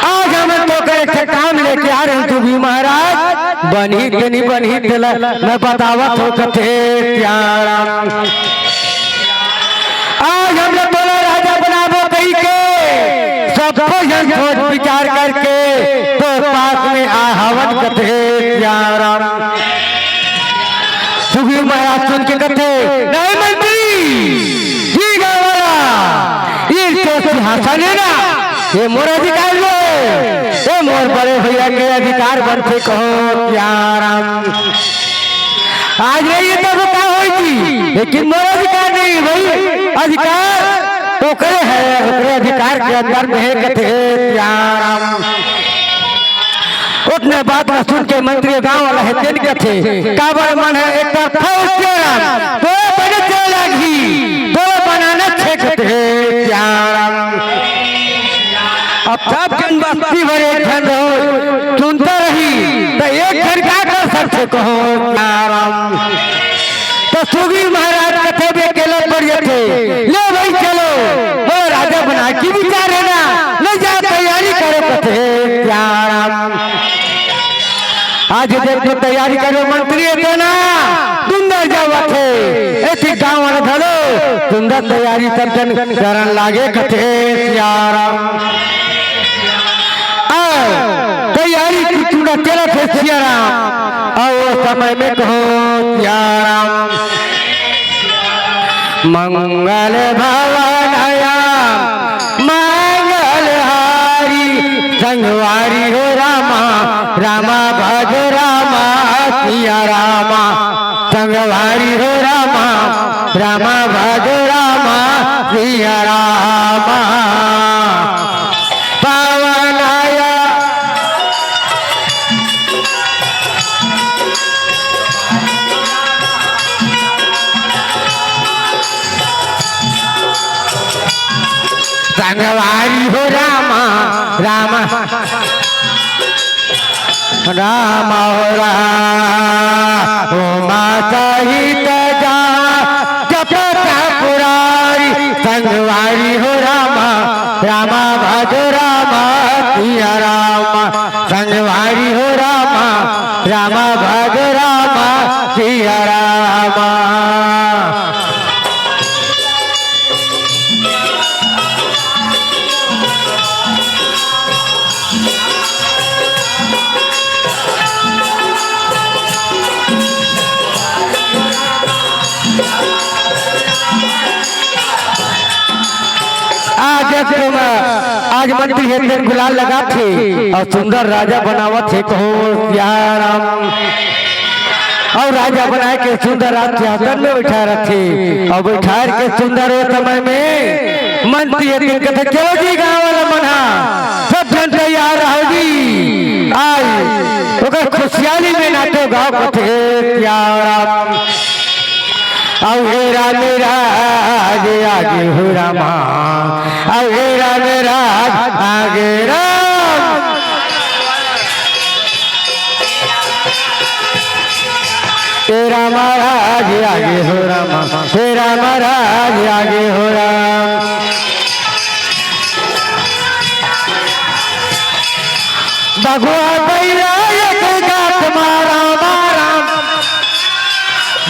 आज हमन तोकर एक ठे काम लेके आ रहे हन सुग्रीव महाराज, बनही ते नहीं बनही तेला मैं बतावत हों कथे सियाराम। आज हमन तोला राजा बनाबो कहिके सबो झन सोच विचार करके तोर पास में आ हवन कथे सियाराम। सुग्रीव महाराज सुन के कथे, "नहीं मंत्री, ये गाँव वाला, ये तो सिंहासन हे ना, ये मोर अधिकार हे, ये मोर बड़े भइया के अधिकार बनथे कहो सियाराम। आज नहीं हे तब का होई जी, लेकिन मोर अधिकार नहीं भाई, अधिकार ओकरे हे, ओकरे अधिकार के अंदर में हे कथे सियाराम।" ओतने बात ला सुन के मंत्री गाँव वाला हे तेन कथे, "काबर मन हे एक तरफा हे सियाराम, तोला बने तेला लागही, तोला बनाना हे कथे सियाराम।" अब सब झन बस्ती भर एक झन रहो, सुनता रही, त एक झन का कर सकथे कहो सियाराम। त सुग्रीव महाराज कथे, "बे केला पड़ जाथे, ले भाई चलो, वो राजा बना के विचार हे ना, ले जा तैयारी करो कथे सियाराम।" आज देख तो तैयारी करो मंत्री हे तो ना, सुंदर जावत हे, एती गाँव वाला घलो सुंदर तैयारी सब झन करन लागे कथे सियाराम। अउ तैयारी की चूड़ा चलत हे सियाराम। अउ ओ समय में कहो सियाराम, मंगल भवन आया मंगल हारी, संगवारी हो रामा, रामा भज रामा, सिया रामा, संगवारी हो रामा, रामा भज रामा, सिया रामा। पावन आया। संगवारी हो रामा, रामा, रामा हो रामा, उमा सहित जा जप पुरारी। संगवारी हो रामा, रामा भज रामा, सिया रामा। संगवारी हो रामा, रामा भज रामा, सिया रामा। आज तुम, आज मंत्री हे तेन गुलाल लगाथे अउ सुंदर राजा बनावत हे, कहो सिया राम। अउ राजा बनाए के सुंदर राज सिंहासन में बैठा रथे अउ बैठार के सुंदर ओ समय में मंत्री हे तेन कथे, "चलो जी गांव वाला मन हा, सब झन तैयार रहो जी, आज ओकर खुशियाली में नाचो गाओ कथे सिया राम।" अउ हे राम राज आगे हो रामा, अउ हे राम राज आगे राम। हे राम राज आगे हो रामा, हे राम राज आगे हो राम। भगवा बैला एक गात मारा मारा,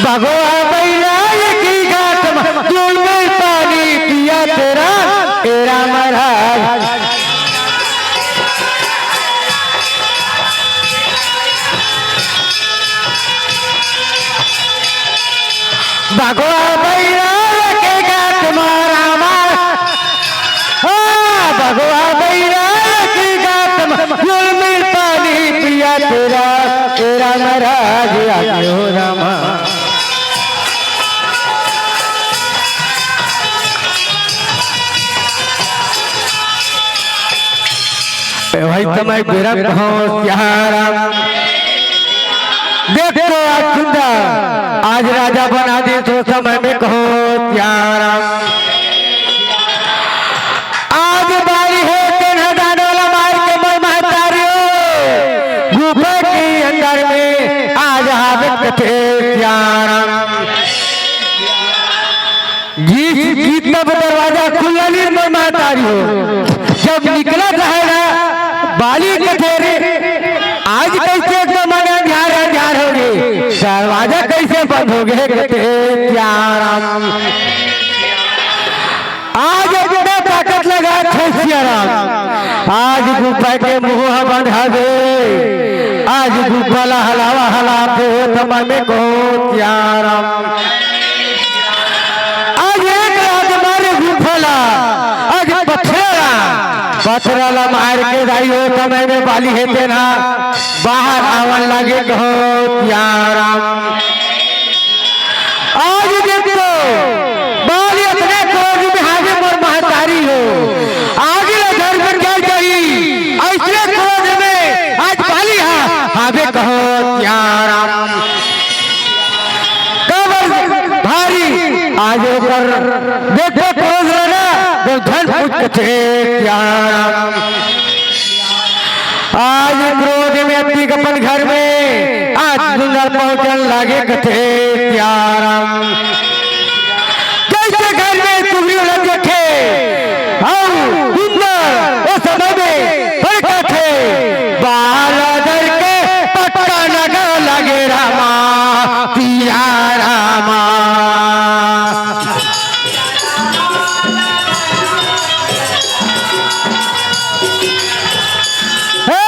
भगवा बैला एक गात मा, जुलमी पानी पिया तेरा, तेरा महाराज। भगवा बैला के गात मारा मारा। हाँ, भगवा बैला के गात मा, जुलमी पानी पिया तेरा, तेरा महाराज आगे हो रामा। ए भाई, तमय बेरा कहो सिया राम। देख तो आज सुंदर, आज राजा बना दे तो समय में कहो सियाराम। आज बाली हे तेन ह दानव ला मार के मोर महतारी हो, गुफा के अंदर में आज हावे कथे सियाराम। गीत, गीत तब दरवाजा खुलल ही मोर महतारी हो। जब निकलत हे ना, बाली कथे रे, आज कइसे एकदम मन अंधियार अंधियार हो गे, दरवाजा कइसे बंद हो गे कथे सियाराम। आज अतना ताकत लगा थे सियाराम, आज गुफा के मुंह ह बंद हवे, आज गुफा ला हलावा हलाथे त मन में कहो सियाराम। आज एक लात मारे गुफा ला, आज पथरा ला, पथरा ला मार के दाई हो समय में बाली हे तेन ह बाहर आवन लागे कहो सियाराम। आज देख तो बाली अतने क्रोध में हावे मोर महतारी हो, आज ले घर में क्या जाई, अइसने क्रोध में आज बाली हा हावे कहो सियाराम। कबर भारी आज ओकर देखे क्रोध रहना, तो धन पूछ कथे सियाराम। आज क्रोध में अतिक अपन घर में, आज सुंदर पहुंचन लागे कथे सियाराम। जइसे घर में टुगरी वाला देखे, अउ सुंदर ओ समय में भड़कथे, बाला धर के पटका लगा लागे रामा, सियारामा। हे,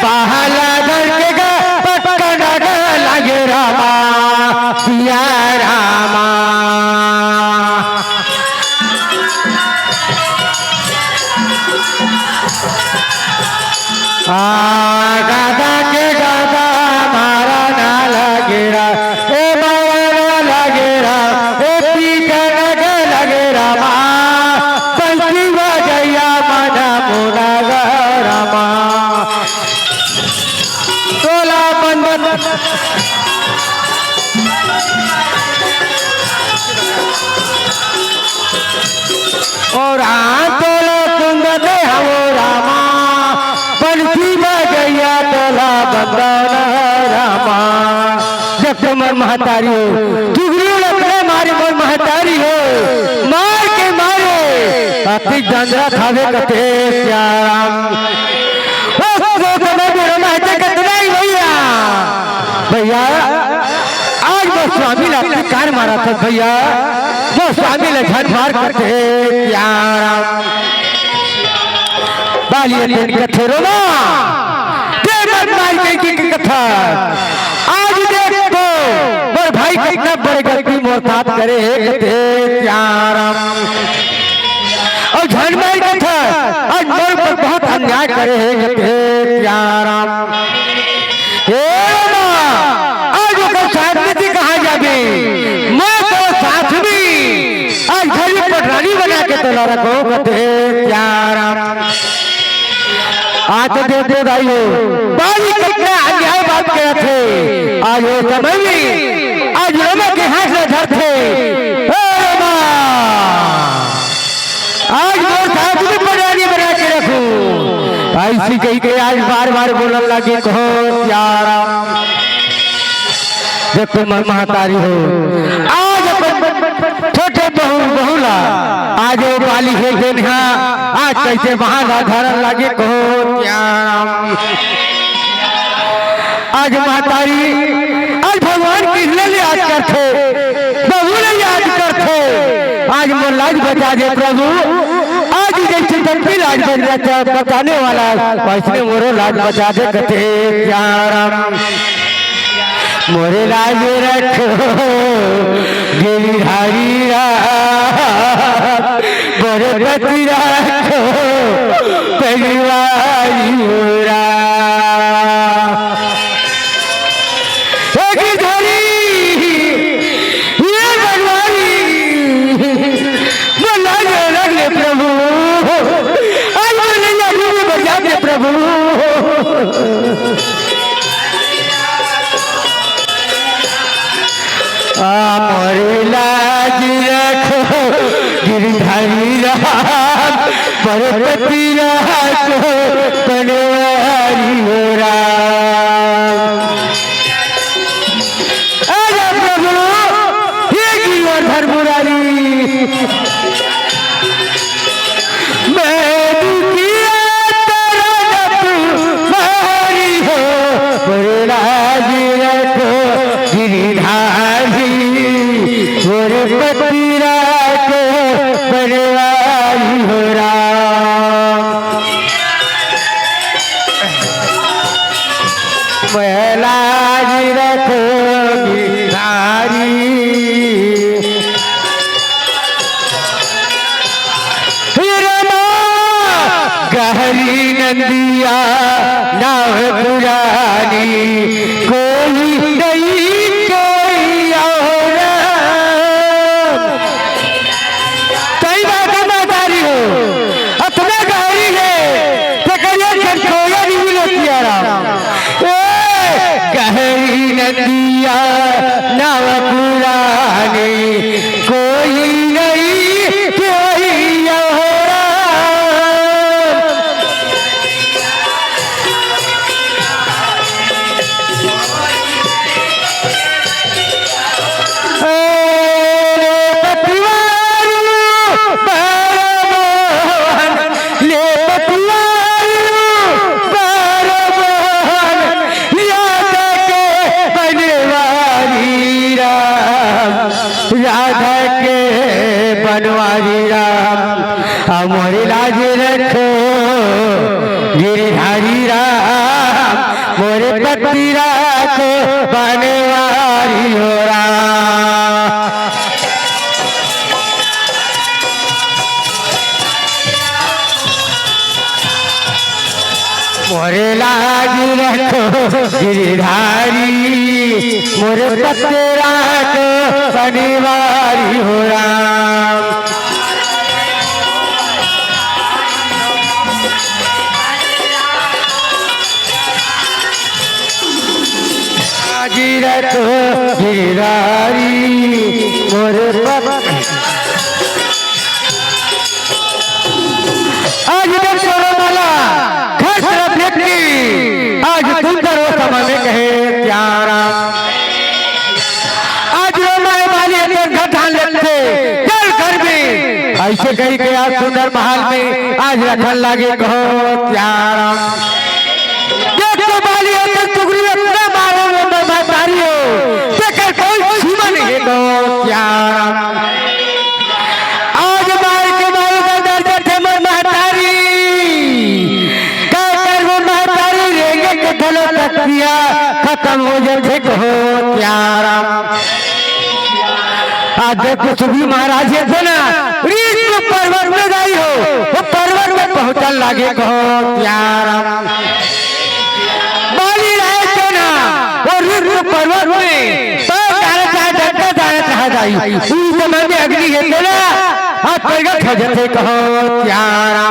बाला धर के गा, पटका लगा लागे रामा, सियारामा। आ, गदा के गदा मारा ना लगेरा, ए बाबा ना लगेरा, ए पीछा ना लगेरा मा, पंछी बजैया मना मुना गरमा। टोला बंदन। ओ राम तोला कुंद दे हवो रामा, बंसी बजैया तोला बंदन रामा। जब से मोर महतारी हो, टुगरी लकड़े मारे मोर महतारी हो, मार के मारे, अति दंदरा खावे कथे सियाराम। ओ, ओ, ओ, समय में रोना है, जगत नहीं भैया। भैया, आज मोर स्वामी ला अतिकार मारा था भैया, मोर स्वामी ला झट मार कथे सियाराम। बालिए तेन कथे रोना, ते मत मार के की कथा। आज देख तो मोर भाई कितना बड़े गलती मोर साथ करे हे कथे सियाराम। अउ झन माई कथा, आज मोर ऊपर बहुत अन्याय करे हे कथे सियाराम। हे रामा, आज ओकर साथ में तैं कहाँ जाबे? मैं तो साथ में आज घर में पटरानी बना के तोला रखों कथे सियाराम। आज तो देख दे भाई हो, बाली कितना अन्याय बात करत हे। आज वो समय में आज रामा के हाथ में धरथे। हे रामा, आज मोर साथ में पटरानी बना के रखों। अइसे कहि के आज बार बार बोलन लागे कहो सियाराम। देख तो मोर महतारी हो, आज अपन छोटे बहू, बहू ला, आज वो बाली हे जेन हा, आज कइसे महाराज धरन लागे कहो सियाराम। आज महतारी, आज भगवान कृष्ण ला याद करथे, बहू ला याद करथे, आज मोर लाज बचा दे प्रभु, आज जइसे सबकी लाज बचा-, बचाने वाला, वइसने मोरो लाज बचा दे कथे सियाराम। मोरे लाज रखो गिरधारी राम, मोरे पति रखो परिवारी राम। हे गिरधारी, हे बनवारी, मोर लाज रख ले प्रभु, आज मोर नैया डूबे बचा दे प्रभु। अरे पतिरा को बनवारी हो राम। आजा प्रभु, हे गिरिवर धर्मरानी। मैं दुखिया तरन तुम्हारी हो, मोरे लाज रखो गिरिधारी, मोरे पतिरा को बनवारी हो राम। मैं लाज रखो गिरिधारी। हे रमा गहरी नदिया नाव पुरानी, कोई नहीं कोई और। सही बात है महतारी हो, अतना गहरी हे, तेकर एक झन कोया नहीं मिलो सिया राम। ए, गहरी नदिया नाव पुरानी, कोई नहीं कोई और। राधा के बनवारी राम, आ मोरे लाज रखो गिरिधारी राम, मोरे पतिरा को बनवारी हो राम। मोरे लाज रखो गिरिधारी, मोरे पतिरा को बनवारी हो राम। लाज रखो गिरिधारी, मोरे पतिरा। आज देख रो माला घर तरफ देखी, आज सुंदर हो समय में कहे प्यारा। आज रो माए वाली अतन घर ठान लेथे, चल घर में। ऐसे कही के आज सुंदर महल में आज रखन लागे कहो प्यारा। देख तो बाली अतन टुकड़ी अतना मारो में महतारी हो, तेकर कोई सीमा नहीं कहो प्यारा। आज माई के माई का दर्द थे मोर महतारी। का करबो महतारी, रेंगे के घलो तकिया खतम हो जाथे कहो प्यारा। आज देखो सुग्रीव महाराज हे थे ना, ऋषि पर्वत में गई हो, वो पर्वत में पहुंचन लागे कहो प्यारा। बाली रहे थे ना, वो रुद्र पर्वत में पैर डाले चाहे डंडा डाले चाहे जाई, उस समय में अग्नि हे थे ना, आज प्रगट हो जाथे कहो प्यारा।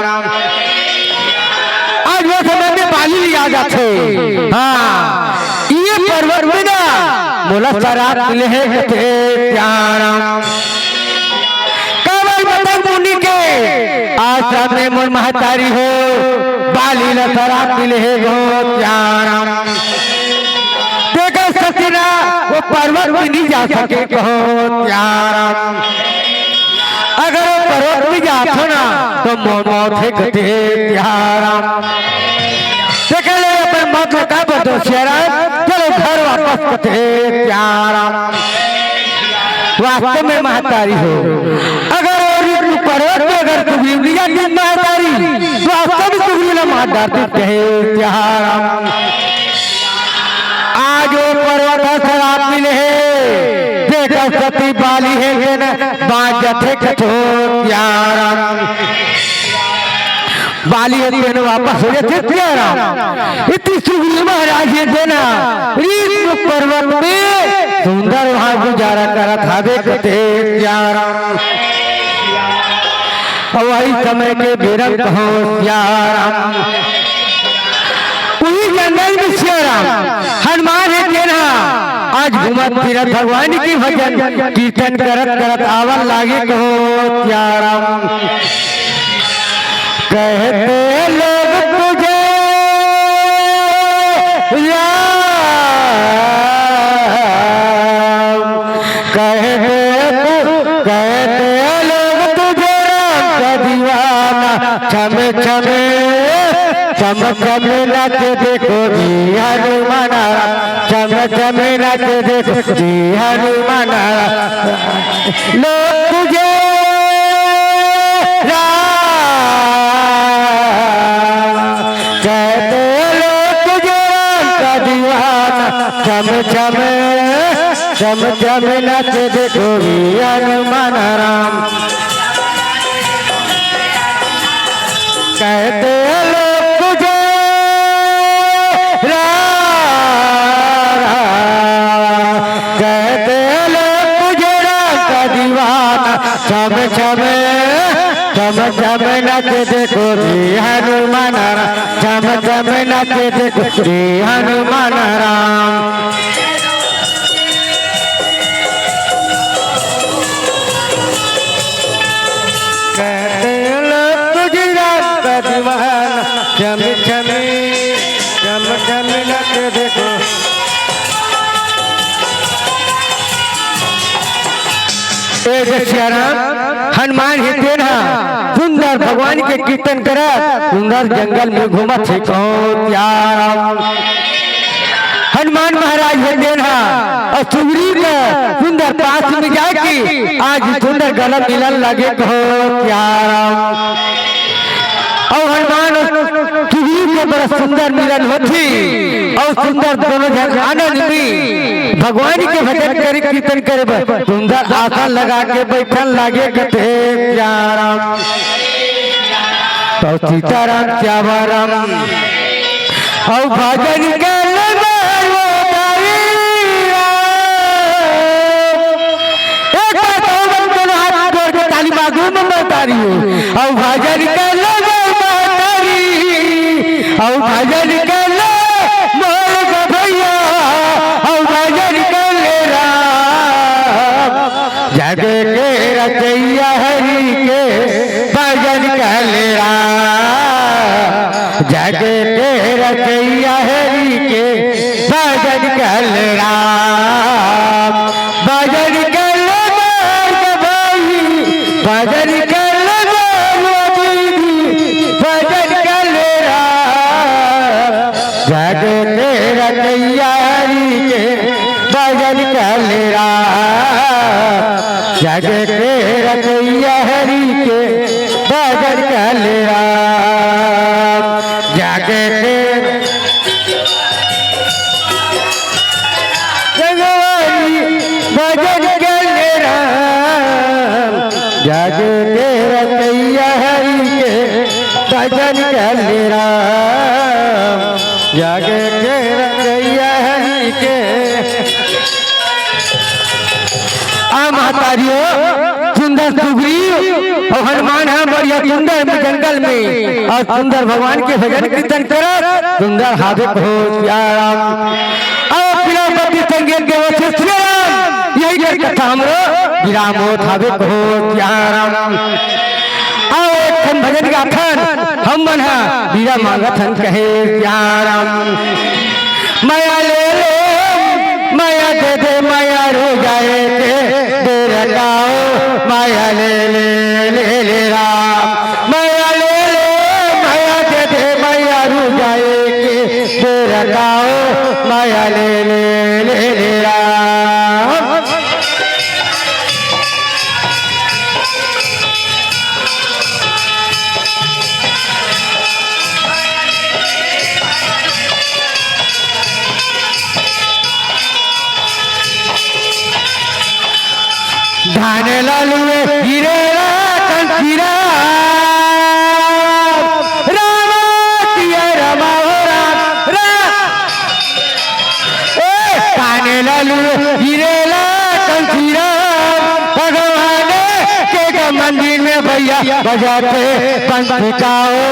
आज वो समय में बाली आ जाथे। हाँ, ये पर्वत में ना मोला सराप मिले हे कथे प्यारा। काबर बतक मुनि के आश्रम में मोर महतारी हो, बाली ला सराप मिले हे गो प्यारा। तेकर सती ना वो पर्वत में नहीं जा सके कहो प्यारा। अगर वो पर्वत में जाथो ना तो मोर मौत हे कथे प्यारा। तेकर ले अपन मौत ला का बदो सिया राम, चलो घर वापस कथे प्यारा। वास्तव में महतारी हो, अगर वो रुद्र पर्वत में अगर सुग्रीव नहीं जाती महतारी, तो वास्तव में सुग्रीव ने मार डालती कहे प्यारा। आज वो पर्वत ह सराप मिले हे, तेकर सती बाली हे तेन बाँच जथे कथो प्यारा। बाली हे तेन वापस हो जथे प्यारा। इति सुग्रीव महाराज हे तेन ऋषि पर्वत में सुंदर वहाँ गुजारा करत हावे कथे प्यारा। अउ वही समय के बेरा कहो सिया राम, उही जंगल में सिया राम, हनुमान हे तेन ह आज घूमत फिरत भगवान के भजन कीर्तन करत करत आवन लागे कहो सिया राम। कहते लोग तुझे राम, कहते तू, कहते लोग तुझे राम का दीवाना। छम छम, छम छम नाच देखो जी हनुमान राम, छम छम नाच देखो जी हनुमान राम। लोग तुझे राम, कहते लोग तुझे राम का दीवाना। छम छम, छम छम नाच देखो जी हनुमान राम। कहते लोग तुझे राम, कहते लोग तुझे राम का दीवाना। छम छम, छम छम नाच देखो जी हनुमान राम, छम छम नाच देखो जी हनुमान राम। कहते लोग तुझे राम का दीवाना। छम छम, छम छम नाच देखो। ए जय सिया राम, हनुमान हे तेन ह सुंदर भगवान के कीर्तन करत सुंदर जंगल में घूमत हे। कहो क्या राम, हनुमान महाराज हे तेन ह अउ सुग्रीव के सुंदर पास में जाके आज सुंदर गला मिलन लगे। कहो क्या राम, अउ हनुमान सुग्रीव के बड़ा सुंदर मिलन होथे अउ सुंदर दोनों झन आनंद में भगवान के भजन करे, कीर्तन करे बर सुंदर आसन लगा के बैठन लागे। कथे क्या राम, तो सीताराम श्याम राम अउ भजन कर लो महतारी राम। एक बार तो हम दोनों हाथ जोड़ के ताली मार दो महतारी हो। अउ भजन कर लो महतारी, अउ भजन कर लो मोर गभैया, अउ भजन कर ले राम। जग के रचैया हरि के भजन कर ले राम, जग के रचैया हरि के भजन कर ले राम, भजन कर ले मोर भाई, भजन कर ले मोर दीदी, भजन कर ले राम। जग के रचैया हरि के भजन कर ले राम, जग के रचैया हरि के भजन कर ले राम, जग के जगवारी भजन कर ले राम, जग के रचैया हरि के भजन कर ले राम, जग के रचैया हरि के। आ महतारियो, सुंदर सुग्रीव अउ हनुमान ह बढ़िया सुंदर में जंगल में अउ सुंदर भगवान के भजन कीर्तन करत सुंदर हावे। कहो सिया राम। अउ प्रियपति संगे देव सिया राम, यही कर कथा हमरो विराम होत हावे। कहो सिया राम। अउ एक ठन भजन गाथन हम मन ह बीरा मांगत हन। कहे सिया राम। मया ले ले, मया दे दे, मया रो जाए के बेरा का ओ, मया ले ले, ले ले राम। मया ले ले, मया दे दे, मया रो जाए के बेरा का ओ, मया ले ले, ले ले राम। धान लालू हीरे ला कंचीरा, रामा सिया रामा हो राम, राम। ए, काने लालू हीरे ला कंचीरा, भगवान के का मंदिर में भैया बजाते पंछी का ओ,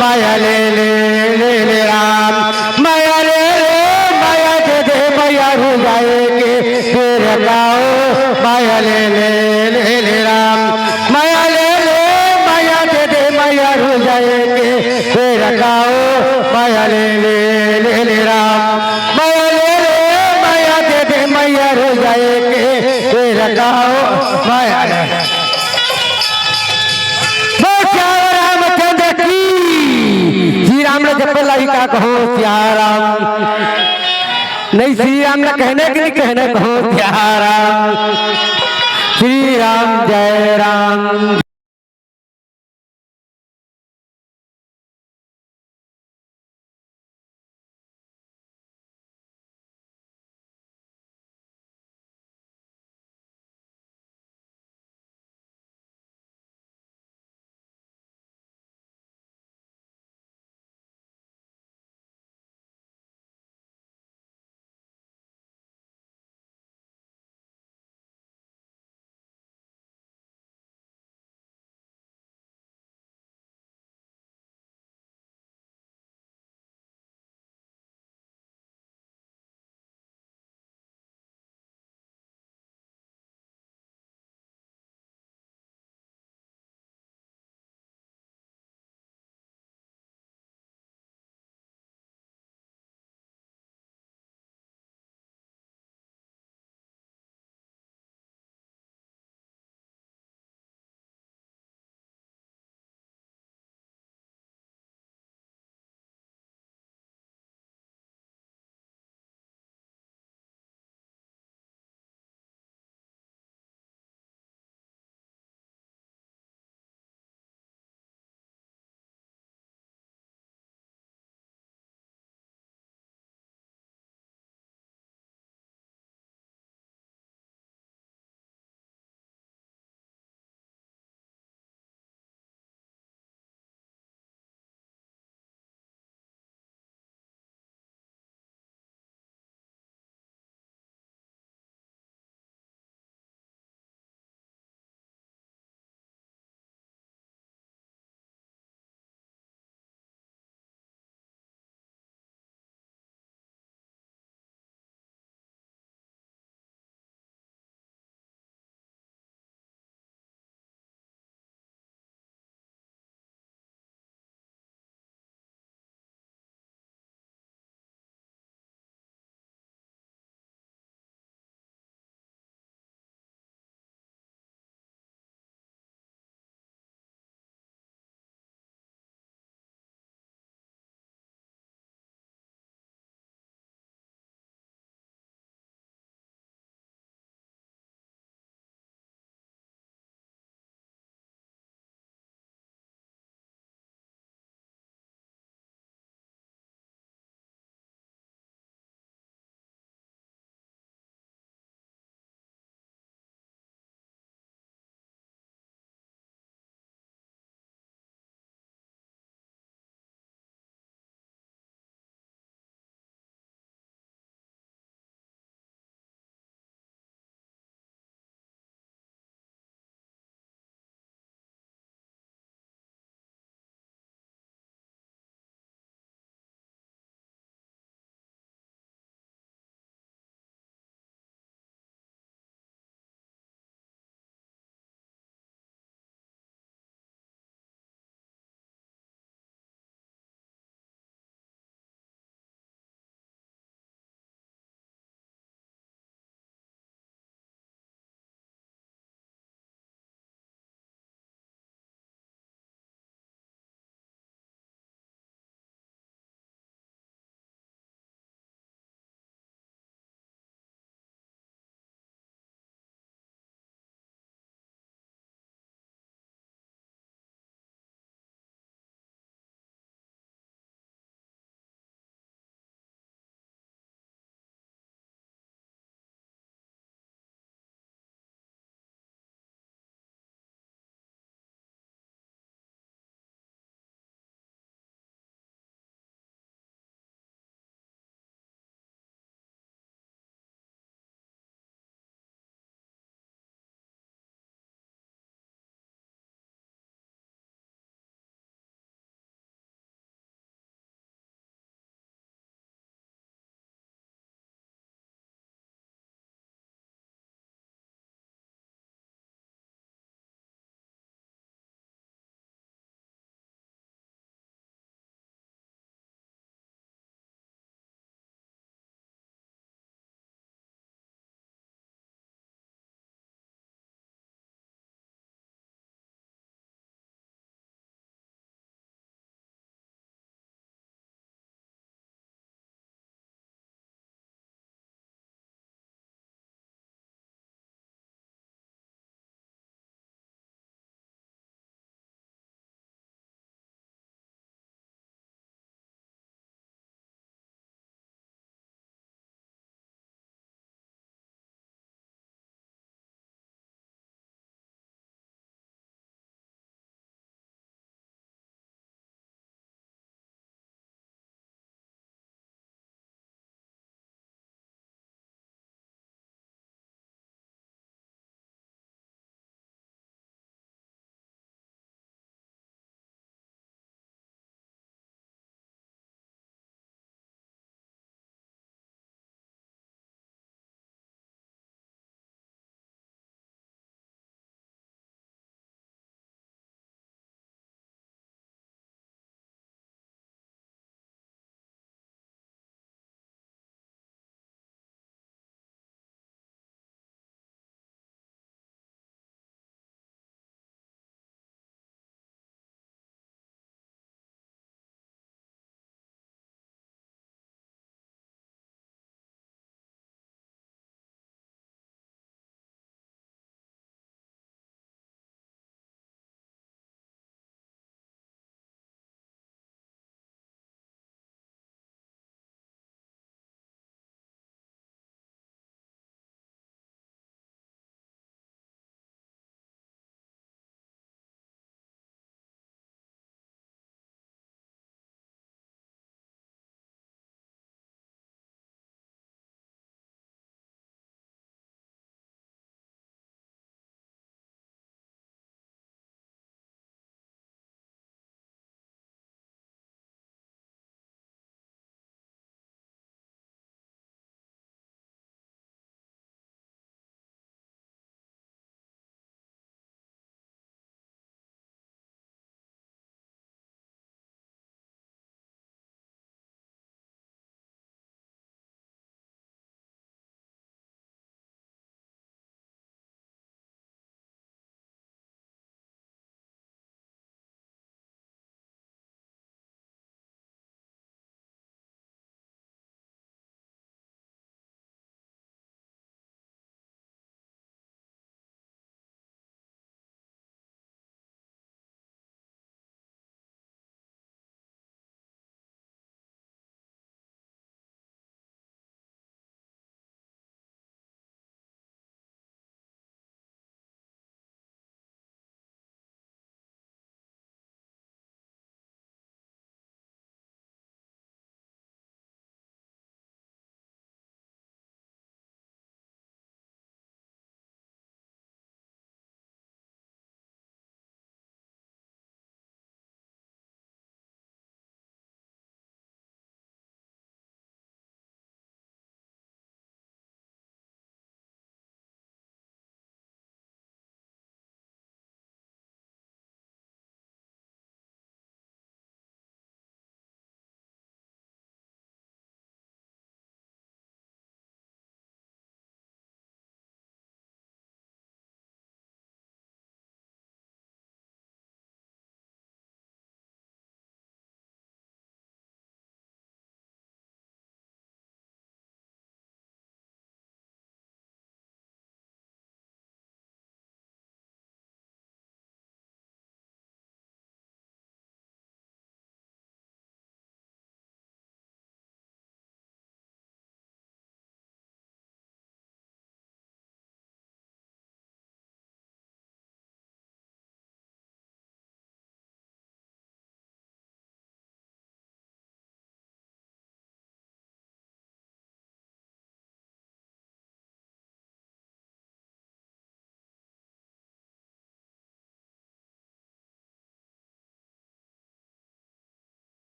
माया ले ले, ले ले राम, माया ले ले, माया दे दे, माया हो जाए के फिर का ओ, माया ले ले, ले ले राम, माया ले ले, माया दे दे, माया हो जाए के, फिर काओ, माया ले ले, ले ले राम। माया ले ले, माया दे दे, मैया रो जाए के, फिर काओ, माया ले। बोल सियावर रामचंद्र की। श्री राम ने जब लड़का कहो सिया राम, नहीं श्री राम ने कहने की नहीं कहने कहो सिया राम। श्री राम जय राम।